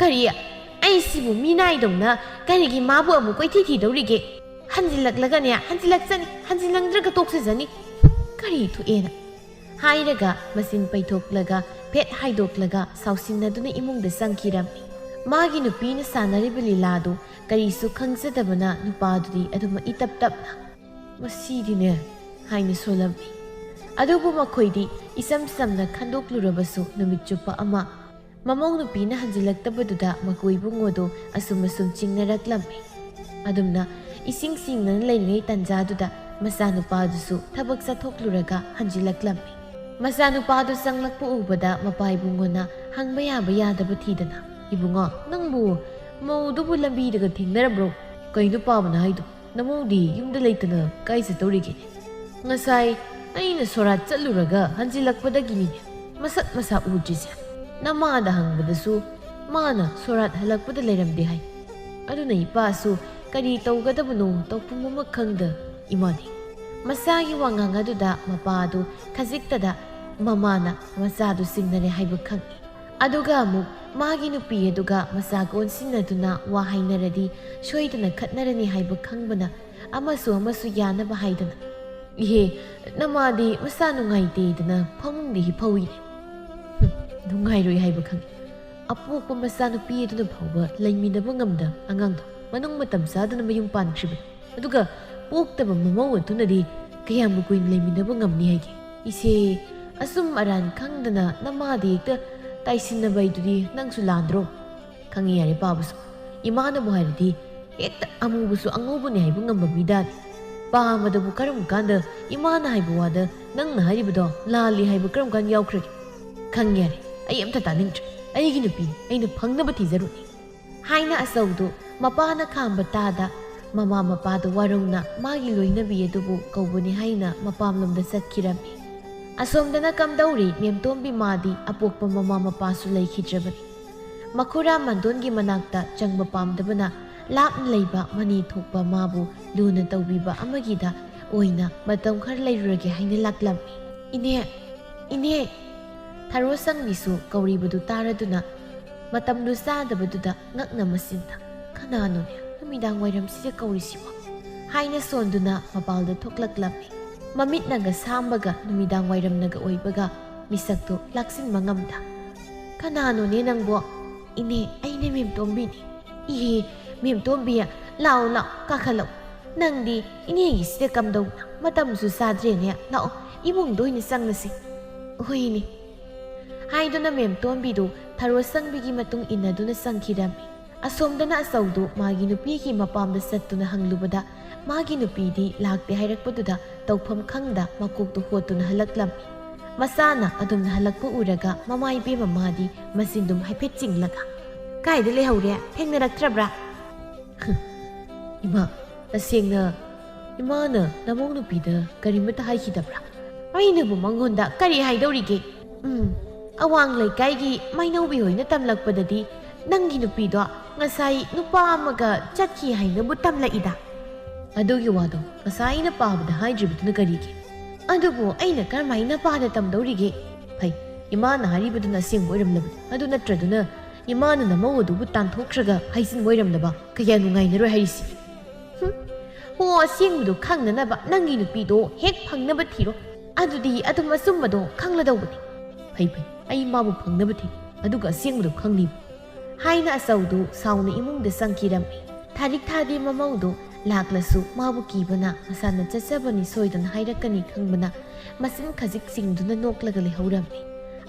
"ꯀꯔꯤ? ꯑꯩꯁꯤꯕꯨ ꯃꯤꯅꯥꯏꯗꯧꯅ ꯀꯔꯤꯒꯤ ꯃꯥꯕꯨ ꯑꯃꯨꯛ ꯀꯣꯏꯊꯤ ꯊꯤꯗꯧꯔꯤꯒꯦ? ꯍꯟꯖꯤꯜꯂꯛꯂꯒꯅꯦ ꯍꯟꯖꯤꯜꯂꯛꯆꯅꯤ, ꯍꯟꯖꯤꯜꯂꯝꯗ꯭ꯔꯒ ꯇꯣꯛꯆꯖꯅꯤ꯫ ꯀꯔꯤ ꯊꯣꯛꯑꯦꯅ?" ꯍꯥꯏꯔꯒ ꯃꯆꯤꯟ ꯄꯩꯊꯣꯛꯂꯒ ꯐꯦꯠ ꯍꯥꯏꯗꯣꯛꯂꯒ ꯁꯥꯎꯁꯤꯟꯅꯗꯨꯅ ꯏꯃꯨꯡꯗ ꯆꯪꯈꯤꯔꯝꯃꯤ꯫ ꯃꯥꯒꯤ ꯅꯨꯄꯤꯅ ꯁꯥꯟꯅꯔꯤꯕ ꯂꯤꯂꯥꯗꯨ ꯀꯔꯤꯁꯨ ꯈꯪꯖꯗꯕꯅ ꯅꯨꯄꯥꯗꯨꯗꯤ ꯑꯗꯨꯃꯛ ꯏꯇꯞ ꯇꯞꯅ "ꯃꯁꯤꯗꯤꯅꯦ" ꯍꯥꯏꯅ ꯁꯣꯜꯂꯝꯃꯤ꯫ ꯑꯗꯨꯕꯨ ꯃꯈꯣꯏꯗꯤ ꯏꯆꯝ ꯆꯝꯅ ꯈꯟꯗꯣꯛꯂꯨꯔꯕꯁꯨ ꯅꯨꯃꯤꯠ ꯆꯨꯞꯄ ꯑꯃ ꯃꯃꯧ ꯅꯨꯄꯤꯅ ꯍꯟꯖꯤꯜꯂꯛꯇꯕꯗꯨꯗ ꯃꯀꯣꯏ ꯏꯕꯨꯡꯉꯣꯗꯣ ꯑꯁꯨꯝ ꯑꯁꯨꯝ ꯆꯤꯡꯅꯔꯛꯂꯝꯃꯤ꯫ ꯑꯗꯨꯝꯅ ꯏꯁꯤꯡ ꯆꯤꯡꯅꯅ ꯂꯩꯔꯤꯉꯩ ꯇꯟꯖꯥꯗꯨꯗ ꯃꯆꯥꯅꯨꯄꯥꯗꯨꯁꯨ ꯊꯕꯛ ꯆꯠꯊꯣꯛꯂꯨꯔꯒ ꯍꯟꯖꯤꯜꯂꯛꯂꯝꯃꯤ꯫ ꯃꯆꯥꯅꯨꯄꯥꯗꯨ ꯆꯪꯂꯛꯄ ꯎꯕꯗ ꯃꯄꯥ ꯏꯕꯨꯡꯉꯣꯅ ꯍꯪꯕ ꯌꯥꯕ ꯌꯥꯗꯕ ꯊꯤꯗꯅ, "ꯏꯕꯨꯡꯉꯣ, ꯅꯪꯕꯨ ꯃꯧꯗꯨꯕꯨ ꯂꯝꯕꯤꯗꯒ ꯊꯦꯡꯅꯔꯝꯕ꯭ꯔꯣ? ꯀꯩꯅꯣ ꯄꯥꯕꯅ ꯍꯥꯏꯗꯣ? ꯅꯃꯧꯗꯤ ꯌꯨꯝꯗ ꯂꯩꯇꯅ ꯀꯥꯏ ꯆꯠꯇꯧꯔꯤꯒꯦ?" "ꯉꯁꯥꯏ ꯑꯩꯅ ꯁꯣꯔꯥꯠ ꯆꯠꯂꯨꯔꯒ ꯍꯟꯖꯤꯜꯂꯛꯄꯗꯒꯤꯅꯤꯅꯦ ꯃꯁꯛ ꯃꯁꯥ ꯎꯗ꯭ꯔꯤꯁꯦ꯫ ꯅꯃꯥꯗ ꯍꯪꯕꯗꯁꯨ ꯃꯥꯅ ꯁꯣꯔꯥꯠ ꯍꯜꯂꯛꯄꯗ ꯂꯩꯔꯝꯗꯦ ꯍꯥꯏ꯫ ꯑꯗꯨꯅ ꯏꯄꯥꯁꯨ ꯀꯔꯤ ꯇꯧꯒꯗꯕꯅꯣ ꯇꯧꯐꯝ ꯑꯃ ꯈꯪꯗ ꯏꯃꯥꯅꯤ꯫" ꯃꯆꯥꯒꯤ ꯋꯥꯉꯥꯡ ꯑꯗꯨꯗ ꯃꯄꯥ ꯑꯗꯨ ꯈꯖꯤꯛꯇꯗ ꯃꯃꯥꯅ ꯃꯆꯥꯗꯨ ꯁꯤꯡꯅꯔꯦ ꯍꯥꯏꯕ ꯈꯪꯏ꯫ ꯑꯗꯨꯒ ꯑꯃꯨꯛ ꯃꯥꯒꯤ ꯅꯨꯄꯤ ꯑꯗꯨꯒ ꯃꯆꯥꯒ ꯑꯣꯟꯁꯤꯟꯅꯗꯨꯅ ꯋꯥ ꯍꯥꯏꯅꯔꯗꯤ ꯁꯣꯏꯗꯅ ꯈꯠꯅꯔꯅꯤ ꯍꯥꯏꯕ ꯈꯪꯕꯅ ꯑꯃꯁꯨ ꯑꯃꯁꯨ ꯌꯥꯅꯕ ꯍꯥꯏꯗꯅ, "ꯏꯍꯦ, ꯅꯃꯥꯗꯤ ꯃꯁꯥ ꯅꯨꯡꯉꯥꯏꯇꯦꯗꯅ ꯐꯃꯨꯡꯗ ꯍꯤꯞꯍꯧꯏꯅꯦ꯫" "ꯍꯨꯝ, ꯅꯨꯡꯉꯥꯏꯔꯣꯏ ꯍꯥꯏꯕ ꯈꯪꯏ꯫ ꯑꯄꯣꯛꯄ ꯃꯆꯥꯅꯨꯄꯤ ꯑꯗꯨꯅ ꯐꯥꯎꯕ ꯂꯩꯃꯤꯟꯅꯕ ꯉꯝꯗ ꯑꯉꯥꯡꯗꯣ ꯃꯅꯨꯡ ꯃꯇꯝ ꯆꯥꯗꯅ ꯃꯌꯨꯝ ꯄꯥꯟꯈ꯭ꯔꯤꯕꯅꯤ꯫ ꯑꯗꯨꯒ ꯄꯣꯛꯇꯕ ꯃꯃꯧ ꯑꯗꯨꯅꯗꯤ ꯀꯌꯥꯝꯕꯨ ꯀꯨꯏꯅ ꯂꯩꯃꯤꯟꯅꯕ ꯉꯝꯅꯤ ꯍꯥꯏꯒꯦ? ꯏꯆꯦ, ꯑꯁꯨꯝ ꯑꯔꯥꯟ ꯈꯪꯗꯅ ꯅꯃꯥꯗ ꯍꯦꯛꯇ ꯇꯥꯏꯁꯤꯟꯅꯕ ꯍꯥꯏꯗꯨꯗꯤ ꯅꯪꯁꯨ ꯂꯥꯟꯗ꯭ꯔꯣ?" "ꯈꯪꯉꯤ ꯌꯥꯔꯦ ꯄꯥꯕꯁꯨ꯫ ꯏꯃꯥꯅꯕꯨ ꯍꯥꯏꯔꯗꯤ ꯍꯦꯛꯇ ꯑꯃꯨꯕꯁꯨ ꯑꯉꯧꯕꯅꯤ ꯍꯥꯏꯕ ꯉꯝꯕ ꯃꯤꯗꯥꯅꯤ꯫ ꯄꯥꯕꯗꯕꯨ ꯀꯔꯝ ꯀꯥꯟꯗ ꯏꯃꯥꯅ ꯍꯥꯏꯕ ꯋꯥꯗ ꯅꯪꯅ ꯍꯥꯏꯔꯤꯕꯗꯣ ꯂꯥꯜꯂꯤ ꯍꯥꯏꯕ ꯀꯔꯝ ꯀꯥꯟꯗ ꯌꯥꯎꯈ꯭ꯔꯒꯦ?" "ꯈꯪꯉꯤ ꯌꯥꯔꯦ, ꯑꯩ ꯑꯝꯇ ꯇꯥꯅꯤꯡꯗ꯭ꯔꯦ꯫ ꯑꯩꯒꯤ ꯅꯨꯄꯤꯅꯤ, ꯑꯩꯅ ꯐꯪꯅꯕ ꯊꯤꯖꯔꯨꯅꯤ" ꯍꯥꯏꯅ ꯑꯆꯧꯗꯨ ꯃꯄꯥꯅ ꯈꯥꯝꯕ ꯇꯥꯗ ꯃꯃꯥ ꯃꯄꯥꯗꯨ ꯋꯥꯔꯧꯅ ꯃꯥꯒꯤ ꯂꯣꯏꯅꯕꯤ ꯑꯗꯨꯕꯨ ꯀꯧꯕꯅꯤ ꯍꯥꯏꯅ ꯃꯄꯥꯝꯂꯣꯝꯗ ꯆꯠꯈꯤꯔꯝꯃꯤ꯫ ꯑꯁꯣꯝꯗꯅ ꯀꯝꯗꯧꯔꯤ ꯃꯦꯝꯇꯣꯝꯕꯤ ꯃꯥꯗꯤ ꯑꯄꯣꯛꯄ ꯃꯃꯥ ꯃꯄꯥꯁꯨ ꯂꯩꯈꯤꯗ꯭ꯔꯕꯅꯤ꯫ ꯃꯈꯨꯔꯥ ꯃꯟꯗꯣꯟꯒꯤ ꯃꯅꯥꯛꯇ ꯆꯪꯕ ꯄꯥꯝꯗꯕꯅ ꯂꯥꯞꯅ ꯂꯩꯕ ꯃꯅꯦ ꯊꯣꯛꯄ ꯃꯥꯕꯨ ꯂꯨꯅ ꯇꯧꯕꯤꯕ ꯑꯃꯒꯤꯗ ꯑꯣꯏꯅ ꯃꯇꯝ ꯈꯔ ꯂꯩꯔꯨꯔꯒꯦ ꯍꯥꯏꯅ ꯂꯥꯛꯂꯝꯃꯤ꯫ "ꯏꯅꯦ, ꯏꯅꯦ!" ꯊꯔꯣ ꯁꯪꯕꯤꯁꯨ ꯀꯧꯔꯤꯕꯗꯨ ꯇꯥꯔꯗꯨꯅ ꯃꯇꯝꯗꯨ ꯆꯥꯗꯕꯗꯨꯗ ꯉꯛꯅ ꯃꯆꯤꯟꯗ, "ꯀꯅꯥꯅꯣꯅꯦ ꯅꯨꯃꯤꯗꯥꯡ ꯋꯥꯏꯔꯝꯁꯤꯗ ꯀꯧꯔꯤꯁꯤꯕꯣ?" ꯍꯥꯏꯅ ꯁꯣꯟꯗꯨꯅ ꯃꯄꯥꯜꯗ ꯊꯣꯛꯂꯛꯂꯝꯃꯤ꯫ ꯃꯃꯤꯠꯅꯒ ꯁꯥꯝꯕꯒ ꯅꯨꯃꯤꯗꯥꯡ ꯋꯥꯏꯔꯝꯅꯒ ꯑꯣꯏꯕꯒ ꯃꯤꯁꯛꯇꯨ ꯂꯥꯛꯁꯤꯟꯕ ꯉꯝꯗ, "ꯀꯅꯥꯅꯣꯅꯦ ꯅꯪꯕꯣ?" "ꯏꯅꯦ, ꯑꯩꯅꯦ ꯃꯦꯝꯇꯣꯝꯕꯤꯅꯤ꯫" "ꯏꯍꯦ, ꯃꯦꯝꯇꯣꯝꯕꯤ, ꯂꯥꯛꯑꯣ, ꯂꯥꯛꯑꯣ, ꯀꯥꯈꯠꯂꯛꯑꯣ꯫ ꯅꯪꯗꯤ ꯏꯅꯦꯒꯤꯁꯤꯗ ꯀꯝꯗꯧꯅ? ꯃꯇꯝꯁꯨ ꯆꯥꯗ꯭ꯔꯦꯅꯦ꯫ ꯂꯥꯛꯑꯣ, ꯏꯃꯨꯡꯗ ꯑꯣꯏꯅ ꯆꯪꯉꯁꯤ꯫" "ꯍꯣꯏꯅꯦ" ꯍꯥꯏꯗꯨꯅ ꯃꯦꯝꯇꯣꯝꯕꯤꯗꯨ ꯊꯔꯣ ꯁꯪꯕꯤꯒꯤ ꯃꯇꯨꯡ ꯏꯟꯅꯗꯨꯅ ꯆꯪꯈꯤꯔꯝꯃꯤ꯫ ꯑꯁꯣꯝꯗꯅ ꯑꯆꯧꯗꯨ ꯃꯥꯒꯤ ꯅꯨꯄꯤꯒꯤ ꯃꯄꯥꯝꯗ ꯆꯠꯇꯨꯅ ꯍꯪꯂꯨꯕꯗ ꯃꯥꯒꯤ ꯅꯨꯄꯤꯗꯤ ꯂꯥꯛꯇꯦ ꯍꯥꯏꯔꯛꯄꯗꯨꯗ ꯇꯧꯐꯝ ꯈꯪꯗ ꯃꯀꯣꯛꯇꯨ ꯍꯣꯠꯇꯨꯅ ꯍꯜꯂꯛꯂꯝꯃꯤ꯫ ꯃꯆꯥꯅ ꯑꯗꯨꯝꯅ ꯍꯜꯂꯛꯄ ꯎꯔꯒ ꯃꯃꯥ ꯏꯕꯦꯝꯃ ꯃꯥꯗꯤ ꯃꯆꯤꯟꯗꯨꯝ ꯍꯥꯏꯐꯦꯠ ꯆꯤꯡꯂꯒ, "ꯀꯥꯏꯗ ꯂꯩꯍꯧꯔꯦ? ꯊꯦꯡꯅꯔꯛꯇ꯭ꯔꯕ꯭ꯔꯥ?" "ꯏꯃꯥ, ꯇꯁꯦꯡꯅ ꯏꯃꯥꯅ ꯅꯃꯧ ꯅꯨꯄꯤꯗ ꯀꯔꯤꯃꯠꯇ ꯍꯥꯏꯈꯤꯗꯕ꯭ꯔꯥ?" "ꯑꯩꯅꯕꯨ ꯃꯉꯣꯟꯗ ꯀꯔꯤ ꯍꯥꯏꯗꯧꯔꯤꯒꯦ? ꯎꯝ, ꯑꯋꯥꯡ ꯂꯩꯀꯥꯏꯒꯤ ꯃꯩꯅꯧꯕꯤ ꯍꯣꯏꯅ ꯇꯝꯂꯛꯄꯗꯗꯤ ꯅꯪꯒꯤ ꯅꯨꯄꯤꯗꯣ ꯉꯁꯥꯏ ꯅꯨꯄꯥ ꯑꯃꯒ ꯆꯠꯈꯤ ꯍꯥꯏꯅꯕꯨ ꯇꯝꯂꯛꯏꯗ꯫" "ꯑꯗꯨꯒꯤ ꯋꯥꯗꯣ ꯉꯁꯥꯏ ꯑꯩꯅ ꯄꯥꯕꯗ ꯍꯥꯏꯗ꯭ꯔꯤꯕꯗꯨꯅ ꯀꯔꯤꯒꯤ?" "ꯑꯗꯨꯕꯨ ꯑꯩꯅ ꯀꯔꯝꯍꯥꯏꯅ ꯄꯥꯅ ꯇꯝꯗꯧꯔꯤꯒꯦ?" "ꯐꯩ, ꯏꯃꯥꯅ ꯍꯥꯏꯔꯤꯕꯗꯨꯅ ꯑꯁꯦꯡꯕ ꯑꯣꯏꯔꯝꯂꯕꯗꯤ꯫ ꯑꯗꯨ ꯅꯠꯇ꯭ꯔꯗꯨꯅ ꯏꯃꯥꯅ ꯅꯃꯧ ꯑꯗꯨꯕꯨ ꯇꯥꯟꯊꯣꯛꯈ꯭ꯔꯒ ꯍꯥꯏꯖꯤꯟꯕ ꯑꯣꯏꯔꯝꯂꯕ? ꯀꯌꯥ ꯅꯨꯡꯉꯥꯏꯅꯔꯣꯏ ꯍꯥꯏꯔꯤꯁꯤ!" "ꯍꯨꯝ, ꯍꯣ, ꯑꯁꯦꯡꯕꯗꯣ ꯈꯪꯅꯅꯕ ꯅꯪꯒꯤ ꯅꯨꯄꯤꯗꯣ ꯍꯦꯛ ꯐꯪꯅꯕ ꯊꯤꯔꯣ꯫ ꯑꯗꯨꯗꯤ ꯑꯗꯨꯝ ꯑꯆꯨꯝꯕꯗꯣ ꯈꯪꯂꯗꯧꯕꯅꯤ꯫" "ꯐꯩ ꯐꯩ, ꯑꯩ ꯃꯥꯕꯨ ꯐꯪꯅꯕ ꯊꯤꯔꯤ, ꯑꯗꯨꯒ ꯑꯁꯦꯡꯕꯗꯣ ꯈꯪꯅꯤꯕ꯫" ꯍꯥꯏꯅ ꯑꯆꯧꯗꯨ ꯁꯥꯎꯅ ꯏꯃꯨꯡꯗ ꯆꯪꯈꯤꯔꯝꯃꯤ꯫ ꯊꯥꯔꯤꯛ ꯊꯥꯗꯤ ꯃꯃꯧꯗꯨ ꯂꯥꯛꯂꯁꯨ ꯃꯥꯕꯨ ꯀꯤꯕꯅ ꯃꯁꯥꯅ ꯆꯠꯆꯕꯅꯤ ꯁꯣꯏꯗꯅ ꯍꯥꯏꯔꯛꯀꯅꯤ ꯈꯪꯕꯅ ꯃꯆꯤꯟ ꯈꯖꯤꯛ ꯆꯤꯡꯗꯨꯅ ꯅꯣꯛꯂꯒ ꯂꯩꯍꯧꯔꯝꯃꯤ꯫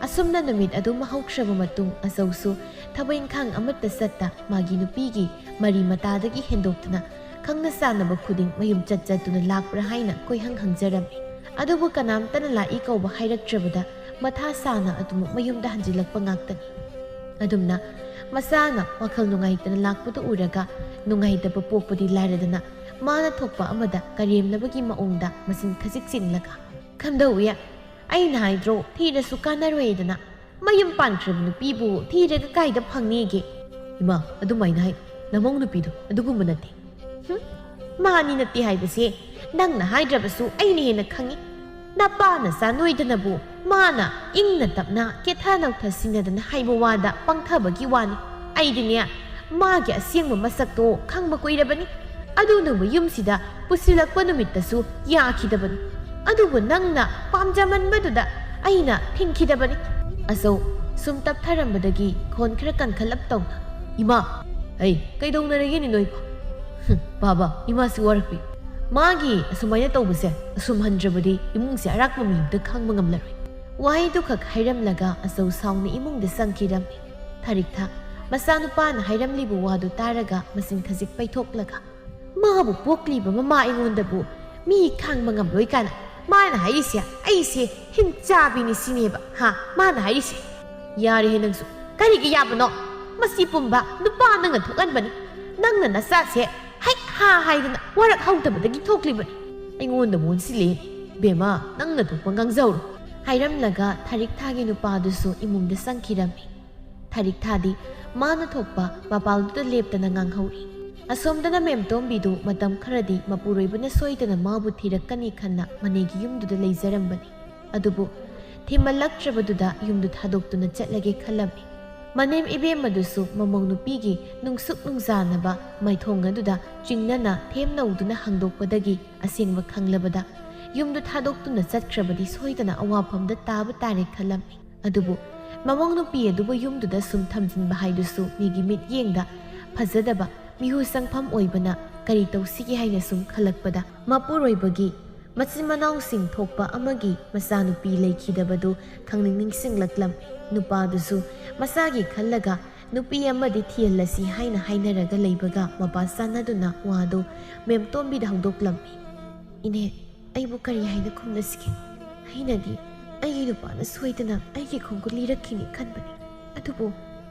ꯑꯁꯨꯝꯅ ꯅꯨꯃꯤꯠ ꯑꯗꯨꯃ ꯍꯧꯈ꯭ꯔꯕ ꯃꯇꯨꯡ ꯑꯆꯧꯁꯨ ꯊꯕꯛ ꯏꯪꯈꯥꯡ ꯑꯃꯠꯇ ꯆꯠꯇ ꯃꯥꯒꯤ ꯅꯨꯄꯤꯒꯤ ꯃꯔꯤ ꯃꯇꯥꯗꯒꯤ ꯍꯦꯟꯗꯣꯛꯇꯨꯅ ꯈꯪꯅ ꯆꯥꯟꯅꯕ ꯈꯨꯗꯤꯡ ꯃꯌꯨꯝ ꯆꯠ ꯆꯠꯇꯨꯅ ꯂꯥꯛꯄ꯭ꯔꯥ ꯍꯥꯏꯅ ꯀꯣꯏꯍꯪ ꯍꯪꯖꯔꯝꯃꯤ꯫ ꯑꯗꯨꯕꯨ ꯀꯅꯥꯝꯇꯅ ꯂꯥꯛꯏ ꯀꯧꯕ ꯍꯥꯏꯔꯛꯇ꯭ꯔꯕꯗ ꯃꯊꯥ ꯁꯥꯅ ꯑꯗꯨꯃꯛ ꯃꯌꯨꯝꯗ ꯍꯟꯖꯤꯜꯂꯛꯄ ꯉꯥꯛꯇꯅꯤ꯫ ꯑꯗꯨꯝꯅ ꯃꯆꯥꯅ ꯋꯥꯈꯜ ꯅꯨꯡꯉꯥꯏꯇꯅ ꯂꯥꯛꯄꯗꯨ ꯎꯔꯒ ꯅꯨꯡꯉꯥꯏꯇꯕ ꯄꯣꯛꯄꯗꯤ ꯂꯥꯏꯔꯗꯅ ꯃꯥꯅ ꯊꯣꯛꯄ ꯑꯃꯗ ꯀꯔꯦꯝꯅꯕꯒꯤ ꯃꯑꯣꯡꯗ ꯃꯆꯤꯟ ꯈꯖꯤꯛ ꯆꯤꯡꯂꯒ, "ꯈꯟꯗꯧꯏ, ꯑꯩꯅ ꯍꯥꯏꯗ꯭ꯔꯣ ꯊꯤꯔꯁꯨ ꯀꯥꯟꯅꯔꯣꯏꯗꯅ꯫ ꯃꯌꯨꯝ ꯄꯥꯟꯈ꯭ꯔꯕ ꯅꯨꯄꯤꯕꯨ ꯊꯤꯔꯒ ꯀꯥꯏꯗ ꯐꯪꯅꯤꯒꯦ?" "ꯏꯃꯥ, ꯑꯗꯨꯃꯥꯏꯅ ꯍꯥꯏ꯫ ꯅꯃꯧ ꯅꯨꯄꯤꯗꯣ ꯑꯗꯨꯒꯨꯝꯕ ꯅꯠꯇꯦ꯫" "ꯍꯨꯝ, ꯃꯥꯅꯤ ꯅꯠꯇꯦ ꯍꯥꯏꯕꯁꯦ ꯅꯪꯅ ꯍꯥꯏꯗ꯭ꯔꯕꯁꯨ ꯑꯩꯅ ꯍꯦꯟꯅ ꯈꯪꯏ꯫ ꯅꯄꯥ ꯅꯆꯥ ꯅꯣꯏꯗꯅꯕꯨ ꯃꯥꯅ ꯏꯪꯅ ꯇꯞꯅ ꯀꯦꯊ ꯅꯧꯊ ꯁꯤꯟꯅꯗꯅ ꯍꯥꯏꯕ ꯋꯥꯗ ꯄꯪꯊꯕꯒꯤ ꯋꯥꯅꯤ꯫ ꯑꯩꯗꯤꯅꯦ, ꯃꯥꯒꯤ ꯑꯁꯦꯡꯕ ꯃꯁꯛꯇꯣ ꯈꯪꯕ ꯀꯨꯏꯔꯕꯅꯤ꯫ ꯑꯗꯨꯅꯕꯨ ꯌꯨꯝꯁꯤꯗ ꯄꯨꯁꯤꯜꯂꯛꯄ ꯅꯨꯃꯤꯠꯇꯁꯨ ꯌꯥꯈꯤꯗꯕꯅꯤ꯫ ꯑꯗꯨꯕꯨ ꯅꯪꯅ ꯄꯥꯝꯖꯃꯟꯕꯗꯨꯗ ꯑꯩꯅ ꯊꯤꯡꯈꯤꯗꯕꯅꯤ꯫" ꯑꯆꯧ ꯁꯨꯝ ꯇꯞꯊꯔꯝꯕꯗꯒꯤ ꯈꯣꯟ ꯈꯔ ꯀꯟꯈꯠꯂꯞ ꯇꯧꯅ, "ꯏꯃꯥ, ꯑꯩ ꯀꯩꯗꯧꯅꯔꯒꯦꯅꯦ ꯅꯣꯏꯕꯣ? ꯍꯨꯝ, ꯕꯥꯕꯥ, ꯏꯃꯥꯁꯤ ꯋꯥꯔꯛꯄꯤ꯫ ꯃꯥꯒꯤ ꯑꯁꯨꯃꯥꯏꯅ ꯇꯧꯕꯁꯦ ꯑꯁꯨꯝ ꯍꯟꯗ꯭ꯔꯕꯗꯤ ꯏꯃꯨꯡꯁꯦ ꯑꯔꯥꯛꯄ ꯃꯤ ꯑꯝꯇ ꯈꯥꯡꯕ ꯉꯝꯂꯔꯣꯏ꯫" ꯋꯥꯍꯩꯗꯨꯈꯛ ꯍꯥꯏꯔꯝꯂꯒ ꯑꯆꯧ ꯁꯥꯎꯅ ꯏꯃꯨꯡꯗ ꯆꯪꯈꯤꯔꯝꯃꯤ꯫ ꯊꯥꯔꯤꯛꯊꯥ ꯃꯆꯥꯅꯨꯄꯥꯅ ꯍꯥꯏꯔꯝꯂꯤꯕ ꯋꯥꯗꯨ ꯇꯥꯔꯒ ꯃꯆꯤꯟ ꯈꯖꯤꯛ ꯄꯩꯊꯣꯛꯂꯒ, "ꯃꯥꯕꯨ ꯄꯣꯛꯂꯤꯕ ꯃꯃꯥ ꯑꯩꯉꯣꯟꯗꯕꯨ ꯃꯤ ꯈꯥꯡꯕ ꯉꯝꯂꯣꯏ ꯀꯥꯏꯅ ꯃꯥꯅ ꯍꯥꯏꯔꯤꯁꯦ? ꯑꯩꯁꯦ ꯍꯤꯡꯆꯥꯕꯤꯅꯤ ꯁꯤꯅꯦꯕ, ꯍꯥ? ꯃꯥꯅ ꯍꯥꯏꯔꯤꯁꯦ?" "ꯌꯥꯔꯦꯍꯦ ꯅꯪꯁꯨ꯫ ꯀꯔꯤꯒꯤ ꯌꯥꯕꯅꯣ? ꯃꯁꯤ ꯄꯨꯝꯕ ꯅꯨꯄꯥ ꯅꯪꯅ ꯊꯣꯛꯍꯟꯕꯅꯤ꯫ ꯅꯪꯅ ꯅꯆꯥꯁꯦ ꯍꯦꯛ ꯍꯥ ꯍꯥꯏꯗꯅ ꯋꯥꯔꯛ ꯍꯧꯗꯕꯗꯒꯤ ꯊꯣꯛꯂꯤꯕꯅꯤ꯫ ꯑꯩꯉꯣꯟꯗ ꯃꯣꯟꯁꯤꯜꯂꯦ꯫ ꯕꯦꯝꯃ, ꯅꯪꯅ ꯊꯣꯛꯄ ꯉꯥꯡꯖꯧꯔꯣ꯫" ꯍꯥꯏꯔꯝꯂꯒ ꯊꯥꯔꯤꯛꯊꯥꯒꯤ ꯅꯨꯄꯥꯗꯨꯁꯨ ꯏꯃꯨꯡꯗ ꯆꯪꯈꯤꯔꯝꯃꯤ꯫ ꯊꯥꯔꯤꯛꯊꯥꯗꯤ ꯃꯥꯅ ꯊꯣꯛꯄ ꯃꯄꯥꯜꯗꯨꯗ ꯂꯦꯞꯇꯅ ꯉꯥꯡꯍꯧꯔꯤ꯫ ꯑꯁꯣꯝꯗꯅ ꯃꯦꯝꯇꯣꯝꯕꯤꯗꯨ ꯃꯇꯝ ꯈꯔꯗꯤ ꯃꯄꯨꯔꯣꯏꯕꯅ ꯁꯣꯏꯗꯅ ꯃꯥꯕꯨ ꯊꯤꯔꯛꯀꯅꯤ ꯈꯟꯅ ꯃꯅꯦꯒꯤ ꯌꯨꯝꯗꯨꯗ ꯂꯩꯖꯔꯝꯕꯅꯤ꯫ ꯑꯗꯨꯕꯨ ꯊꯤꯃꯜꯂꯛꯇ꯭ꯔꯕꯗꯨꯗ ꯌꯨꯝꯗꯨ ꯊꯥꯗꯣꯛꯇꯨꯅ ꯆꯠꯂꯒꯦ ꯈꯜꯂꯝꯃꯤ꯫ ꯃꯅꯦꯝ ꯏꯕꯦꯝꯃꯗꯨꯁꯨ ꯃꯃꯧ ꯅꯨꯄꯤꯒꯤ ꯅꯨꯡꯁꯨꯛ ꯅꯨꯡꯖꯥꯅꯕ ꯃꯥꯏꯊꯣꯡ ꯑꯗꯨꯗ ꯆꯤꯡꯅꯅ ꯊꯦꯝ ꯅꯧꯗꯨꯅ ꯍꯥꯡꯗꯣꯛꯄꯗꯒꯤ ꯑꯁꯦꯡꯕ ꯈꯪꯂꯕꯗ ꯌꯨꯝꯗꯨ ꯊꯥꯗꯣꯛꯇꯨꯅ ꯆꯠꯈ꯭ꯔꯕꯗꯤ ꯁꯣꯏꯗꯅ ꯑꯋꯥꯐꯝꯗ ꯇꯥꯕ ꯇꯥꯔꯦ ꯈꯜꯂꯝꯃꯤ꯫ ꯑꯗꯨꯕꯨ ꯃꯃꯧ ꯅꯨꯄꯤ ꯑꯗꯨꯕꯨ ꯌꯨꯝꯗꯨꯗ ꯁꯨꯝ ꯊꯝꯖꯤꯟꯕ ꯍꯥꯏꯗꯨꯁꯨ ꯃꯤꯒꯤ ꯃꯤꯠꯌꯦꯡꯗ ꯐꯖꯗꯕ, ꯃꯤꯍꯨ ꯆꯪꯐꯝ ꯑꯣꯏꯕꯅ ꯀꯔꯤ ꯇꯧꯁꯤꯒꯦ ꯍꯥꯏꯅ ꯁꯨꯝ ꯈꯜꯂꯛꯄꯗ ꯃꯄꯨꯔꯣꯏꯕꯒꯤ ꯃꯆꯤꯟ ꯃꯅꯥꯎꯁꯤꯡ ꯊꯣꯛꯄ ꯑꯃꯒꯤ ꯃꯆꯥꯅꯨꯄꯤ ꯂꯩꯈꯤꯗꯕꯗꯨ ꯈꯪꯅꯤꯡ ꯅꯤꯡꯁꯤꯡꯂꯛꯂꯝꯃꯤ꯫ ꯅꯨꯄꯥꯗꯨꯁꯨ ꯃꯆꯥꯒꯤ ꯈꯜꯂꯒ ꯅꯨꯄꯤ ꯑꯃꯗꯤ ꯊꯤꯍꯜꯂꯁꯤ ꯍꯥꯏꯅ ꯍꯥꯏꯅꯔꯒ ꯂꯩꯕꯒ ꯃꯄꯥ ꯆꯥꯟꯅꯗꯨꯅ ꯋꯥꯗꯨ ꯃꯦꯝꯇꯣꯝꯕꯤꯗ ꯍꯧꯗꯣꯛꯂꯝꯃꯤ꯫ "ꯏꯅꯦ, ꯑꯩꯕꯨ ꯀꯔꯤ ꯍꯥꯏꯅ ꯈꯨꯝꯅꯁꯤꯒꯦ? ꯑꯩꯅꯗꯤ ꯑꯩꯒꯤ ꯅꯨꯄꯥꯅ ꯁꯣꯏꯗꯅ ꯑꯩꯒꯤ ꯈꯣꯡꯒꯨꯜ ꯂꯤꯔꯛꯈꯤꯅꯤ ꯈꯟꯕꯅꯤ꯫ ꯑꯗꯨꯕꯨ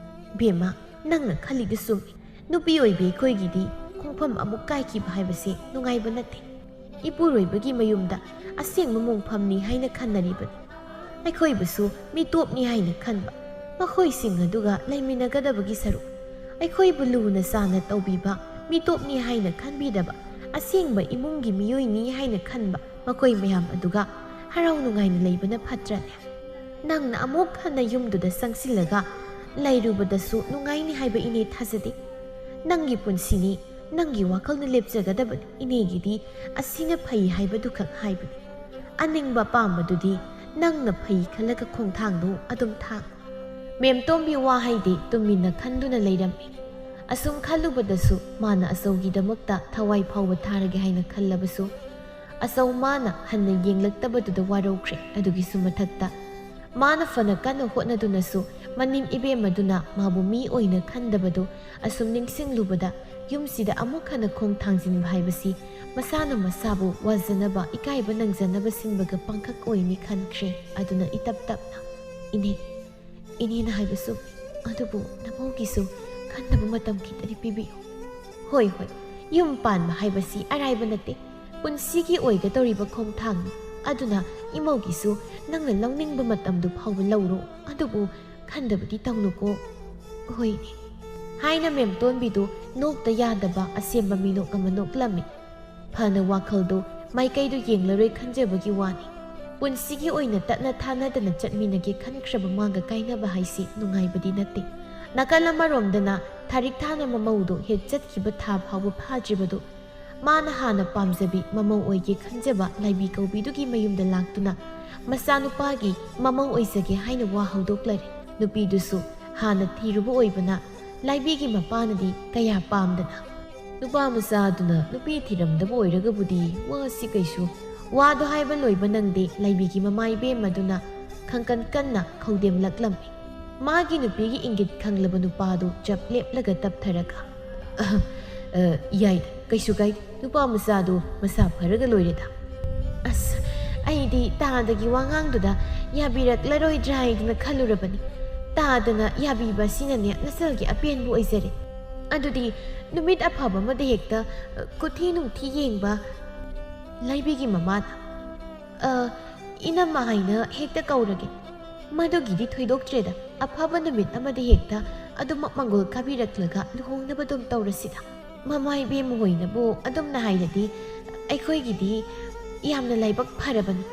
ꯕꯦꯝꯃ, ꯅꯪꯅ ꯈꯜꯂꯤꯗꯨ ꯆꯨꯝꯃꯤ꯫ ꯅꯨꯄꯤ ꯑꯣꯏꯕꯤ ꯑꯩꯈꯣꯏꯒꯤꯗꯤ ꯈꯣꯡꯐꯝ ꯑꯃꯨꯛ ꯀꯥꯏꯈꯤꯕ ꯍꯥꯏꯕꯁꯦ ꯅꯨꯡꯉꯥꯏꯕ ꯅꯠꯇꯦ꯫ ꯏꯄꯨꯔꯣꯏꯕꯒꯤ ꯃꯌꯨꯝꯗ ꯑꯁꯦꯡꯕ ꯃꯣꯡꯐꯝꯅꯤ ꯍꯥꯏꯅ ꯈꯟꯅꯔꯤꯕꯅꯤ꯫ ꯑꯩꯈꯣꯏꯕꯨꯁꯨ ꯃꯤꯇꯣꯞꯅꯤ ꯍꯥꯏꯅ ꯈꯟꯕ ꯃꯈꯣꯏꯁꯤꯡ ꯑꯗꯨꯒ ꯂꯩꯃꯤꯟꯅꯒꯗꯕꯒꯤ ꯁꯔꯨꯛ, ꯑꯩꯈꯣꯏꯕꯨ ꯂꯨꯅ ꯆꯥꯅ ꯇꯧꯕꯤꯕ ꯃꯤꯇꯣꯞꯅꯤ ꯍꯥꯏꯅ ꯈꯟꯕꯤꯗꯕ ꯑꯁꯦꯡꯕ ꯏꯃꯨꯡꯒꯤ ꯃꯤꯑꯣꯏꯅꯤ ꯍꯥꯏꯅ ꯈꯟꯕ ꯃꯈꯣꯏ ꯃꯌꯥꯝ ꯑꯗꯨꯒ ꯍꯔꯥꯎ ꯅꯨꯡꯉꯥꯏꯅ ꯂꯩꯕꯅ ꯐꯠꯇ꯭ꯔꯅꯦ? ꯅꯪꯅ ꯑꯃꯨꯛ ꯍꯟꯅ ꯌꯨꯝꯗꯨꯗ ꯆꯪꯁꯤꯜꯂꯒ ꯂꯩꯔꯨꯕꯗꯁꯨ ꯅꯨꯡꯉꯥꯏꯅꯤ ꯍꯥꯏꯕ ꯏꯅꯦ ꯊꯥꯖꯗꯦ꯫ ꯅꯪꯒꯤ ꯄꯨꯟꯁꯤꯅꯤ, ꯅꯪꯒꯤ ꯋꯥꯈꯜꯅ ꯂꯦꯞꯆꯒꯗꯕꯅꯤ꯫ ꯏꯅꯦꯒꯤꯗꯤ ꯑꯁꯤꯅ ꯐꯩ ꯍꯥꯏꯕꯗꯨꯈꯛ ꯍꯥꯏꯕꯅꯤ꯫ ꯑꯅꯤꯡꯕ ꯑꯄꯥꯝꯕꯗꯨꯗꯤ ꯅꯪꯅ ꯐꯩ ꯈꯜꯂꯒ ꯈꯣꯡꯊꯥꯡꯗꯨ ꯑꯗꯨꯝ ꯊꯥꯡ꯫" ꯃꯦꯝꯇꯣꯝꯕꯤ ꯋꯥ ꯍꯥꯏꯗꯦ, ꯇꯨꯃꯤꯟꯅ ꯈꯟꯗꯨꯅ ꯂꯩꯔꯝꯃꯤ꯫ ꯑꯁꯨꯝ ꯈꯜꯂꯨꯕꯗꯁꯨ ꯃꯥꯅ ꯑꯆꯧꯒꯤꯗꯃꯛꯇ ꯊꯋꯥꯏ ꯐꯥꯎꯕ ꯊꯥꯔꯒꯦ ꯍꯥꯏꯅ ꯈꯜꯂꯕꯁꯨ ꯑꯆꯧ ꯃꯥꯅ ꯍꯟꯅ ꯌꯦꯡꯂꯛꯇꯕꯗꯨꯗ ꯋꯥꯔꯧꯈ꯭ꯔꯦ꯫ ꯑꯗꯨꯒꯤꯁꯨ ꯃꯊꯛꯇ ꯃꯥꯅ ꯐꯅ ꯀꯟꯅ ꯍꯣꯠꯅꯗꯨꯅꯁꯨ ꯃꯅꯤꯝ ꯏꯕꯦꯝꯃꯗꯨꯅ ꯃꯥꯕꯨ ꯃꯤ ꯑꯣꯏꯅ ꯈꯟꯗꯕꯗꯨ ꯑꯁꯨꯝ ꯅꯤꯡꯁꯤꯡꯂꯨꯕꯗ ꯌꯨꯝꯁꯤꯗ ꯑꯃꯨꯛ ꯍꯟꯅ ꯈꯣꯡ ꯊꯥꯡꯖꯤꯟꯕ ꯍꯥꯏꯕꯁꯤ ꯃꯁꯥꯅ ꯃꯁꯥꯕꯨ ꯋꯥꯖꯅꯕ, ꯏꯀꯥꯏꯕ ꯅꯪꯖꯅꯕ ꯁꯤꯟꯕꯒ ꯄꯥꯡꯈꯛ ꯑꯣꯏꯅꯤ ꯈꯟꯈ꯭ꯔꯦ꯫ ꯑꯗꯨꯅ ꯏꯇꯞ ꯇꯞꯅ, "ꯏꯅꯦ, ꯏꯅꯦꯅ ꯍꯥꯏꯕꯁꯨ, ꯑꯗꯨꯕꯨ ꯅꯃꯧꯒꯤꯁꯨ ꯈꯟꯅꯕ ꯃꯇꯝ ꯈꯤꯇꯗꯤ ꯄꯤꯕꯤꯌꯨ꯫" "ꯍꯣꯏ, ꯍꯣꯏ, ꯌꯨꯝ ꯄꯥꯟꯕ ꯍꯥꯏꯕꯁꯤ ꯑꯔꯥꯏꯕ ꯅꯠꯇꯦ꯫ ꯄꯨꯟꯁꯤꯒꯤ ꯑꯣꯏꯒꯗꯧꯔꯤꯕ ꯈꯣꯡꯊꯥꯡꯅꯤ꯫ ꯑꯗꯨꯅ ꯏꯃꯧꯒꯤꯁꯨ ꯅꯪꯅ ꯂꯧꯅꯤꯡꯕ ꯃꯇꯝꯗꯨ ꯐꯥꯎꯕ ꯂꯧꯔꯣ꯫ ꯑꯗꯨꯕꯨ ꯈꯟꯗꯕꯗꯤ ꯇꯧꯅꯨꯀꯣ꯫" "ꯍꯣꯏꯅꯦ꯫" ꯍꯥꯏꯅ ꯃꯦꯝꯇꯣꯟꯕꯤꯗꯨ ꯅꯣꯛꯇ ꯌꯥꯗꯕ ꯑꯁꯦꯝꯕ ꯃꯤꯅꯣꯛ ꯑꯃ ꯅꯣꯛꯂꯝꯃꯤ꯫ ꯐꯅ ꯋꯥꯈꯜꯗꯨ ꯃꯥꯏꯀꯩꯗꯨ ꯌꯦꯡꯂꯔꯣꯏ ꯈꯟꯖꯕꯒꯤ ꯋꯥꯅꯤ꯫ ꯄꯨꯟꯁꯤꯒꯤ ꯑꯣꯏꯅ ꯇꯠꯅ ꯊꯥꯅꯗꯅ ꯆꯠꯃꯤꯟꯅꯒꯦ ꯈꯟꯈ꯭ꯔꯕ ꯃꯥꯒ ꯀꯥꯏꯅꯕ ꯍꯥꯏꯁꯤ ꯅꯨꯡꯉꯥꯏꯕꯗꯤ ꯅꯠꯇꯦ꯫ ꯅꯥꯀꯜ ꯑꯃꯔꯣꯝꯗꯅ ꯊꯥꯔꯤꯛ ꯊꯥꯅ ꯃꯃꯧꯗꯨ ꯍꯦꯛ ꯆꯠꯈꯤꯕ ꯊꯥ ꯐꯥꯎꯕ ꯐꯥꯗ꯭ꯔꯤꯕꯗꯨ ꯃꯥꯅ ꯍꯥꯟꯅ ꯄꯥꯝꯖꯕꯤ ꯃꯃꯧ ꯑꯣꯏꯒꯦ ꯈꯟꯖꯕ ꯂꯥꯏꯕꯤ ꯀꯧꯕꯤꯗꯨꯒꯤ ꯃꯌꯨꯝꯗ ꯂꯥꯛꯇꯨꯅ ꯃꯆꯥꯅꯨꯄꯥꯒꯤ ꯃꯃꯧ ꯑꯣꯏꯖꯒꯦ ꯍꯥꯏꯅ ꯋꯥ ꯍꯧꯗꯣꯛꯂꯔꯦ꯫ ꯅꯨꯄꯤꯗꯨꯁꯨ ꯍꯥꯟꯅ ꯊꯤꯔꯨꯕ ꯑꯣꯏꯕꯅ ꯂꯥꯏꯕꯤꯒꯤ ꯃꯄꯥꯅꯗꯤ ꯀꯌꯥ ꯄꯥꯝꯗꯅ, "ꯅꯨꯄꯥ ꯃꯆꯥꯗꯨꯅ ꯅꯨꯄꯤ ꯊꯤꯔꯝꯗꯕ ꯑꯣꯏꯔꯒꯕꯨꯗꯤ ꯋꯥꯁꯤ ꯀꯩꯁꯨ", ꯋꯥꯗꯣ ꯍꯥꯏꯕ ꯂꯣꯏꯕ ꯅꯪꯗꯦ ꯂꯥꯏꯕꯤꯒꯤ ꯃꯃꯥ ꯏꯕꯦꯝꯃꯗꯨꯅ ꯈꯪꯀꯟ ꯀꯟꯅ ꯈꯧꯗꯦꯝꯂꯛꯂꯝꯃꯤ꯫ ꯃꯥꯒꯤ ꯅꯨꯄꯤꯒꯤ ꯏꯪꯒꯤꯠ ꯈꯪꯂꯕ ꯅꯨꯄꯥꯗꯨ ꯆꯞ ꯂꯦꯞꯂꯒ ꯇꯞꯊꯔꯒ, "ꯑ, ꯑ, ꯌꯥꯏꯗ, ꯀꯩꯁꯨ ꯀꯥꯏꯗꯦ꯫ ꯅꯨꯄꯥ ꯃꯆꯥꯗꯨ ꯃꯁꯥ ꯐꯔꯒ ꯂꯣꯏꯔꯦꯗ"꯫ ꯑꯁ, ꯑꯩꯗꯤ ꯇꯥꯗꯒꯤ ꯋꯥꯉꯥꯡꯗꯨꯗ ꯌꯥꯕꯤꯔꯛꯂꯔꯣꯏꯗ꯭ꯔꯥ ꯍꯥꯏꯗꯨꯅ ꯈꯜꯂꯨꯔꯕꯅꯤ꯫ ꯇꯥꯗꯅ ꯌꯥꯕꯤꯕ ꯑꯁꯤꯅꯅꯦ ꯅꯆꯜꯒꯤ ꯑꯄꯦꯟꯕ ꯑꯣꯏꯖꯔꯦ꯫ ꯑꯗꯨꯗꯤ ꯅꯨꯃꯤꯠ ꯑꯐꯕ ꯑꯃꯗ ꯍꯦꯛꯇ, ꯑ, ꯀꯨꯊꯤ ꯅꯨꯡꯊꯤ ꯌꯦꯡꯕ꯫ ꯂꯥꯏꯕꯤꯒꯤ ꯃꯃꯥꯅ, "ꯑ, ꯏꯅꯝꯃ ꯍꯥꯏꯅ ꯍꯦꯛꯇ ꯀꯧꯔꯒꯦ꯫ ꯃꯗꯨꯒꯤꯗꯤ ꯊꯣꯏꯗꯣꯛꯇ꯭ꯔꯦꯗ꯫ ꯑꯐꯕ ꯅꯨꯃꯤꯠ ꯑꯃꯗ ꯍꯦꯛꯇ ꯑꯗꯨꯃꯛ ꯃꯪꯒꯣꯜ ꯀꯥꯕꯤꯔꯛꯂꯒ ꯂꯨꯍꯣꯡꯅꯕ ꯑꯗꯨꯝ ꯇꯧꯔꯁꯤꯗ꯫ ꯃꯃꯥ ꯏꯕꯦꯝꯃ ꯍꯣꯏꯅꯕꯨ ꯑꯗꯨꯝꯅ ꯍꯥꯏꯔꯗꯤ ꯑꯩꯈꯣꯏꯒꯤꯗꯤ ꯌꯥꯝꯅ ꯂꯥꯏꯕꯛ ꯐꯔꯕꯅꯤ꯫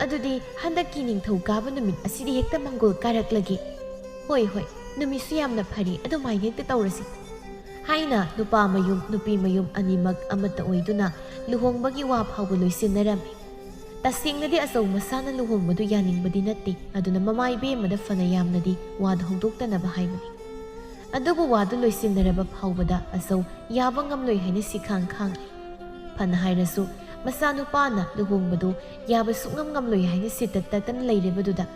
ꯑꯗꯨꯗꯤ ꯍꯟꯗꯛꯀꯤ ꯅꯤꯡꯊꯧꯀꯥꯕ ꯅꯨꯃꯤꯠ ꯑꯁꯤꯗꯤ ꯍꯦꯛꯇ ꯃꯪꯒꯣꯜ ꯀꯥꯔꯛꯂꯒꯦ"꯫ "ꯍꯣꯏ, ꯍꯣꯏ, ꯅꯨꯃꯤꯠꯁꯨ ꯌꯥꯝꯅ ꯐꯔꯤ, ꯑꯗꯨꯃꯥꯏꯅ ꯍꯦꯛꯇ ꯇꯧꯔꯁꯤ" ꯍꯥꯏꯅ ꯅꯨꯄꯥ ꯃꯌꯨꯝ, ꯅꯨꯄꯤ ꯃꯌꯨꯝ ꯑꯅꯤꯃꯛ ꯑꯃꯠꯇ ꯑꯣꯏꯗꯨꯅ ꯂꯨꯍꯣꯡꯕꯒꯤ ꯋꯥ ꯐꯥꯎꯕ ꯂꯣꯏꯁꯤꯟꯅꯔꯝꯃꯤ꯫ ꯇꯁꯦꯡꯅꯗꯤ ꯑꯆꯧ ꯃꯁꯥꯅ ꯂꯨꯍꯣꯡꯕꯗꯨ ꯌꯥꯅꯤꯡꯕꯗꯤ ꯅꯠꯇꯦ, ꯑꯗꯨꯅ ꯃꯃꯥ ꯏꯕꯦꯝꯃꯗ ꯐꯅ ꯌꯥꯝꯅꯗꯤ ꯋꯥꯗꯨ ꯍꯧꯗꯣꯛꯇꯅꯕ ꯍꯥꯏꯕꯅꯤ꯫ ꯑꯗꯨꯕꯨ ꯋꯥꯗꯨ ꯂꯣꯏꯁꯤꯟꯅꯔꯕ ꯐꯥꯎꯕꯗ ꯑꯆꯧ ꯌꯥꯕ ꯉꯝꯂꯣꯏ ꯍꯥꯏꯅ ꯁꯤꯈꯥꯡ ꯈꯥꯡꯂꯤ꯫ ꯐꯅ ꯍꯥꯏꯔꯁꯨ, ꯃꯆꯥꯅꯨꯄꯥꯅ ꯂꯨꯍꯣꯡꯕꯗꯨ ꯌꯥꯕ ꯁꯨꯛꯉꯝ ꯉꯝꯂꯣꯏ ꯍꯥꯏꯅ ꯁꯤꯇꯠ ꯇꯠꯇꯅ ꯂꯩꯔꯤꯕꯗꯨꯗ,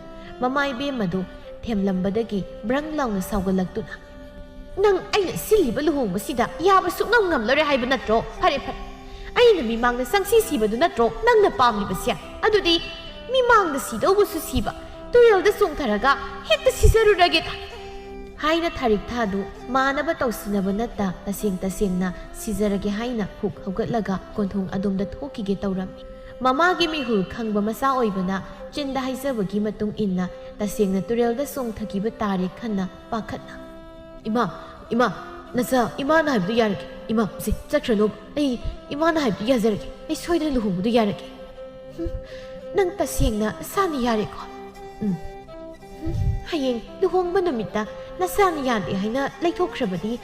ꯃꯃꯥ ꯏꯕꯦꯝꯃꯗꯨ ꯊꯦꯝꯂꯝꯕꯗꯒꯤ ꯕ꯭ꯔꯪ ꯂꯥꯎꯅ ꯁꯥꯎꯒꯠꯂꯛꯇꯨꯅ, "ꯅꯪ ꯑꯩꯅ ꯁꯤꯜꯂꯤꯕ ꯂꯨꯍꯣꯡꯕꯁꯤꯗ ꯌꯥꯕ ꯁꯨꯛꯉꯝ ꯉꯝꯂꯔꯣꯏ ꯍꯥꯏꯕ ꯅꯠꯇ꯭ꯔꯣ? ꯐꯔꯦ, ꯐꯔꯦ, ꯑꯩꯅ ꯃꯤꯃꯥꯡꯗ ꯆꯪꯁꯤ ꯁꯤꯕꯗꯨ ꯅꯠꯇ꯭ꯔꯣ ꯅꯪꯅ ꯄꯥꯝꯂꯤꯕꯁꯦ? ꯑꯗꯨꯗꯤ ꯃꯤꯃꯥꯡꯗ ꯁꯤꯗꯧꯕꯁꯨ ꯁꯤꯕ, ꯇꯨꯔꯦꯜꯗ ꯆꯣꯡꯊꯔꯒ ꯍꯦꯛꯇ ꯁꯤꯖꯔꯨꯔꯒꯦꯗ" ꯍꯥꯏꯅ ꯊꯥꯔꯤꯛ ꯊꯥꯗꯨ ꯃꯥꯅꯕ ꯇꯧꯁꯤꯟꯅꯕ ꯅꯠꯇ, ꯇꯁꯦꯡ ꯇꯁꯦꯡꯅ ꯁꯤꯖꯔꯒꯦ ꯍꯥꯏꯅ ꯍꯨꯛ ꯍꯧꯒꯠꯂꯒ ꯀꯣꯟꯊꯣꯡ ꯑꯗꯣꯝꯗ ꯊꯣꯛꯈꯤꯒꯦ ꯇꯧꯔꯝꯃꯤ꯫ ꯃꯃꯥꯒꯤ ꯃꯤꯍꯨꯜ ꯈꯪꯕ ꯃꯆꯥ ꯑꯣꯏꯕꯅ ꯆꯤꯟꯗ ꯍꯥꯏꯖꯕꯒꯤ ꯃꯇꯨꯡ ꯏꯟꯅ ꯇꯁꯦꯡꯅ ꯇꯨꯔꯦꯜꯗ ꯆꯣꯡꯊꯈꯤꯕ ꯇꯥꯔꯦ ꯈꯟꯅ ꯄꯥꯈꯠꯅ, "ꯏꯃꯥ, ꯏꯃꯥ, ꯅꯆꯥ, ꯏꯃꯥꯅ ꯍꯥꯏꯕꯗꯨ ꯌꯥꯔꯒꯦ꯫ ꯏꯃꯥ, ꯁꯦ, ꯆꯠꯈ꯭ꯔꯅꯣ꯫ ꯑꯩ, ꯏꯃꯥꯅ ꯍꯥꯏꯕꯗꯨ ꯌꯥꯖꯔꯒꯦ꯫ ꯑꯩ ꯁꯣꯏꯗꯅ ꯂꯨꯍꯣꯡꯕꯗꯨ ꯌꯥꯔꯒꯦ꯫ ꯍꯨꯝ, ꯅꯪ ꯇꯁꯦꯡꯅ ꯅꯁꯥꯅ ꯌꯥꯔꯦꯀꯣ? ꯎꯝ꯫ ꯍꯨꯝ, ꯍꯌꯦꯡ ꯂꯨꯍꯣꯡꯕ ꯅꯨꯃꯤꯠꯇ ꯅꯁꯥꯅ ꯌꯥꯗꯦ ꯍꯥꯏꯅ ꯂꯩꯊꯣꯛꯈ꯭ꯔꯕꯗꯤ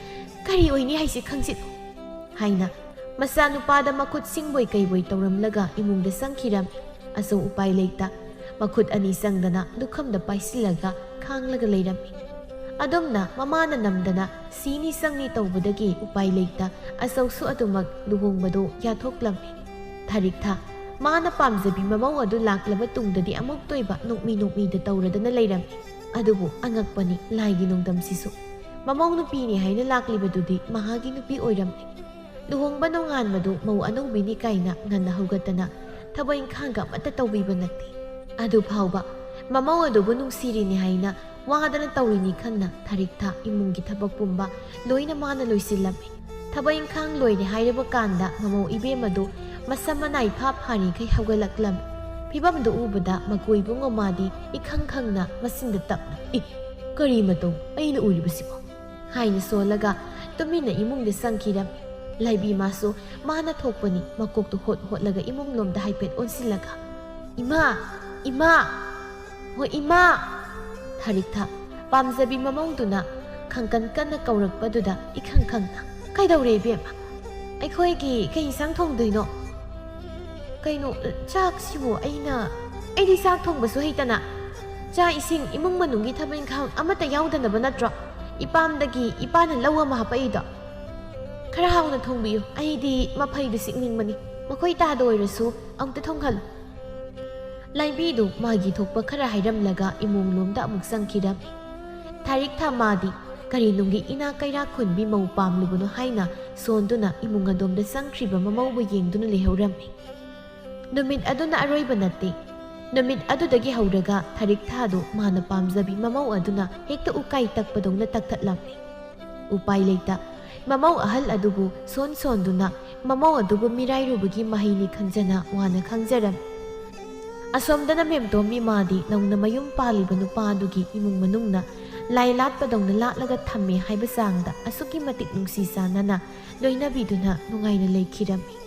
ꯀꯔꯤ ꯑꯣꯏꯅꯤ ꯍꯥꯏꯁꯤ ꯈꯪꯖꯤꯜꯂꯨ, ꯍꯥꯏꯅ ꯃꯆꯥꯅꯨꯄꯥꯗ ꯃꯈꯨꯠ ꯁꯤꯡꯕꯣꯏ ꯀꯩꯕꯣꯏ ꯇꯧꯔꯝꯂꯒ ꯏꯃꯨꯡꯗ ꯆꯪꯈꯤꯔꯝꯃꯤ꯫ ꯑꯆꯧ ꯎꯄꯥꯏ ꯂꯩꯇ ꯃꯈꯨꯠ ꯑꯅꯤ ꯆꯪꯗꯅ ꯂꯨꯈꯝꯗ ꯄꯥꯏꯁꯤꯜꯂꯒ ꯈꯥꯡꯂꯒ ꯂꯩꯔꯝꯃꯤ꯫ ꯑꯗꯨꯝꯅ ꯃꯃꯥꯅ ꯅꯝꯗꯅ ꯁꯤꯅꯤ ꯆꯪꯅꯤ ꯇꯧꯕꯗꯒꯤ ꯎꯄꯥꯏ ꯂꯩꯇ ꯑꯆꯧꯁꯨ ꯑꯗꯨꯃꯛ ꯂꯨꯍꯣꯡꯕꯗꯨ ꯌꯥꯊꯣꯛꯂꯝꯃꯤ꯫ ꯊꯥꯔꯤꯛꯊꯥ ꯃꯥꯅ ꯄꯥꯝꯖꯕꯤ ꯃꯃꯧ ꯑꯗꯨ ꯂꯥꯛꯂꯕ ꯇꯨꯡꯗꯗꯤ ꯑꯃꯨꯛꯇꯣꯏꯕ ꯅꯣꯛꯃꯤ ꯅꯣꯛꯃꯤꯗ ꯇꯧꯔꯗꯅ ꯂꯩꯔꯝꯃꯤ꯫ ꯑꯗꯨꯕꯨ ꯑꯉꯛꯄꯅꯤ ꯂꯥꯏꯒꯤ ꯅꯣꯡꯗꯝꯁꯤꯁꯨ꯫ ꯃꯃꯧ ꯅꯨꯄꯤꯅꯤ ꯍꯥꯏꯅ ꯂꯥꯛꯂꯤꯕꯗꯨꯗꯤ ꯃꯍꯥꯛꯀꯤ ꯅꯨꯄꯤ ꯑꯣꯏꯔꯝꯃꯤ꯫ ꯂꯨꯍꯣꯡꯕ ꯅꯣꯡꯉꯥꯟꯕꯗꯨ ꯃꯧ ꯑꯅꯧꯕꯤꯅꯤ ꯀꯥꯏꯅ ꯉꯟꯅ ꯍꯧꯒꯠꯇꯅ ꯊꯕꯛ ꯏꯪꯈꯥꯡꯒ ꯑꯃꯠꯇ ꯇꯧꯕꯤꯕ ꯅꯠꯇꯦ꯫ ꯑꯗꯨ ꯐꯥꯎꯕ ꯃꯃꯧ ꯑꯗꯨꯕꯨ ꯅꯨꯡꯁꯤꯔꯤꯅꯤ ꯍꯥꯏꯅ ꯋꯥꯗꯅ ꯇꯧꯔꯤꯅꯤ ꯈꯟꯅ ꯊꯥꯔꯤꯛꯊꯥ ꯏꯃꯨꯡꯒꯤ ꯊꯕꯛ ꯄꯨꯝꯕ ꯂꯣꯏꯅ ꯃꯥꯅ ꯂꯣꯏꯁꯤꯜꯂꯝꯃꯤ꯫ ꯊꯕꯛ ꯏꯪꯈꯥꯡ ꯂꯣꯏꯔꯦ ꯍꯥꯏꯔꯕ ꯀꯥꯟꯗ ꯃꯃꯧ ꯏꯕꯦꯝ ꯑꯗꯨ ꯃꯁꯝ ꯃꯅꯥꯏ ꯐꯥ ꯐꯥꯔꯤꯈꯩ ꯍꯧꯒꯠꯂꯛꯂꯝꯃꯤ꯫ ꯐꯤꯕꯝꯗꯨ ꯎꯕꯗ ꯃꯀꯣꯏꯕꯨꯡ ꯃꯃꯥꯗꯤ ꯏꯈꯪ ꯈꯪꯅ ꯃꯆꯤꯟꯗ ꯇꯞꯅ, "ꯏ, ꯀꯔꯤ ꯃꯇꯧ ꯑꯩꯅ ꯎꯔꯤꯕꯁꯤꯕꯣ?" ꯍꯥꯏꯅ ꯁꯣꯜꯂꯒ ꯇꯨꯃꯤꯟꯅ ꯏꯃꯨꯡꯗ ꯆꯪꯈꯤꯔꯝꯃꯤ꯫ ꯂꯥꯏꯕꯤ ꯃꯥꯁꯨ ꯃꯥꯅ ꯊꯣꯛꯄꯅꯤ ꯃꯀꯣꯛꯇꯨ ꯍꯣꯠ ꯍꯣꯠꯂꯒ ꯏꯃꯨꯡꯂꯣꯝꯗ ꯍꯥꯏꯐꯦꯠ ꯑꯣꯟꯁꯤꯜꯂꯒ, "ꯏꯃꯥ! ꯏꯃꯥ! ꯍꯣ ꯏꯃꯥ!" ꯊꯥꯔꯤꯛꯊꯥ ꯄꯥꯝꯖꯕꯤ ꯃꯃꯧꯗꯨꯅ ꯈꯪꯀꯟ ꯀꯟꯅ ꯀꯧꯔꯛꯄꯗꯨꯗ ꯏꯈꯪ ꯈꯪꯅ, "ꯀꯩꯗꯧꯔꯦ ꯏꯕꯦꯝꯃ? ꯑꯩꯈꯣꯏꯒꯤ ꯀꯩ ꯏꯟꯁꯥꯡ ꯊꯣꯡꯗꯣꯏꯅꯣ?" "ꯀꯩꯅꯣ, ꯆꯥꯛꯁꯤꯕꯨ ꯑꯩꯅ, ꯑꯩꯗꯤ ꯆꯥꯛ ꯊꯣꯡꯕꯁꯨ ꯍꯩꯇꯅ, ꯆꯥꯛ ꯏꯁꯤꯡ ꯏꯃꯨꯡ ꯃꯅꯨꯡꯒꯤ ꯊꯕꯛ ꯏꯪꯈꯥꯡ ꯑꯃꯠꯇ ꯌꯥꯎꯗꯅꯕ ꯅꯠꯇ꯭ꯔꯣ ꯏꯄꯥꯝꯗꯒꯤ ꯏꯄꯥꯅ ꯂꯧ ꯑꯃ ꯍꯥꯞꯄꯛꯏꯗꯣ? ꯈꯔ ꯍꯥꯎꯅ ꯊꯣꯡꯕꯤꯌꯨ, ꯑꯩꯗꯤ ꯃꯐꯩꯗꯨ ꯆꯤꯛꯅꯤꯡꯕꯅꯤ꯫ ꯃꯈꯣꯏ ꯇꯥꯗ ꯑꯣꯏꯔꯁꯨ ꯑꯃꯨꯛꯇ ꯊꯣꯡꯍꯜꯂꯨ꯫" ꯂꯥꯏꯕꯤꯗꯨ ꯃꯥꯒꯤ ꯊꯣꯛꯄ ꯈꯔ ꯍꯥꯏꯔꯝꯂꯒ ꯏꯃꯨꯡꯂꯣꯝꯗ ꯑꯃꯨꯛ ꯆꯪꯈꯤꯔꯝꯃꯤ꯫ ꯊꯥꯔꯤꯛꯊꯥ ꯃꯥꯗꯤ ꯀꯔꯤ ꯅꯨꯡꯒꯤ ꯏꯅꯥꯛ ꯀꯩꯔꯥꯛ ꯈꯨꯟꯕꯤ ꯃꯧ ꯄꯥꯝꯂꯨꯕꯅꯣ ꯍꯥꯏꯅ ꯁꯣꯟꯗꯨꯅ ꯏꯃꯨꯡ ꯑꯗꯣꯝꯗ ꯆꯪꯈ꯭ꯔꯤꯕ ꯃꯃꯧꯕꯨ ꯌꯦꯡꯗꯨꯅ ꯂꯩꯍꯧꯔꯝꯃꯤ꯫ ꯅꯨꯃꯤꯠ ꯑꯗꯨꯅ ꯑꯔꯣꯏꯕ ꯅꯠꯇꯦ꯫ ꯅꯨꯃꯤꯠ ꯑꯗꯨꯗꯒꯤ ꯍꯧꯔꯒ ꯊꯥꯔꯤꯛꯊꯥꯗꯨ ꯃꯥꯅ ꯄꯥꯝꯖꯕꯤ ꯃꯃꯧ ꯑꯗꯨꯅ ꯍꯦꯛꯇ ꯎꯀꯥꯏ ꯇꯛꯄꯗꯧꯅ ꯇꯛꯊꯠꯂꯝꯃꯤ꯫ ꯎꯄꯥꯏ ꯂꯩꯇ ꯃꯃꯧ ꯑꯍꯜ ꯑꯗꯨꯕꯨ ꯁꯣꯟ ꯁꯣꯟꯗꯨꯅ ꯃꯃꯧ ꯑꯗꯨꯕꯨ ꯃꯤꯔꯥꯏꯔꯨꯕꯒꯤ ꯃꯍꯩꯅꯤ ꯈꯟꯖꯅ ꯋꯥꯅ ꯈꯥꯡꯖꯔꯝꯃꯤ꯫ ꯑꯁꯣꯝꯗꯅ ꯃꯦꯝꯇꯣꯝꯕꯤ ꯃꯥꯗꯤ ꯅꯧꯅ ꯃꯌꯨꯝ ꯄꯥꯜꯂꯤꯕ ꯅꯨꯄꯥ ꯑꯗꯨꯒꯤ ꯏꯃꯨꯡ ꯃꯅꯨꯡꯅ ꯂꯥꯏ ꯂꯥꯠꯄꯗꯧꯅ ꯂꯥꯠꯂꯒ ꯊꯝꯃꯦ ꯍꯥꯏꯕ ꯆꯥꯡꯗ ꯑꯁꯨꯛꯀꯤ ꯃꯇꯤꯛ ꯅꯨꯡꯁꯤ ꯆꯥꯟꯅꯅ ꯂꯣꯏꯅꯕꯤꯗꯨꯅ ꯅꯨꯡꯉꯥꯏꯅ ꯂꯩꯈꯤꯔꯝꯃꯤ꯫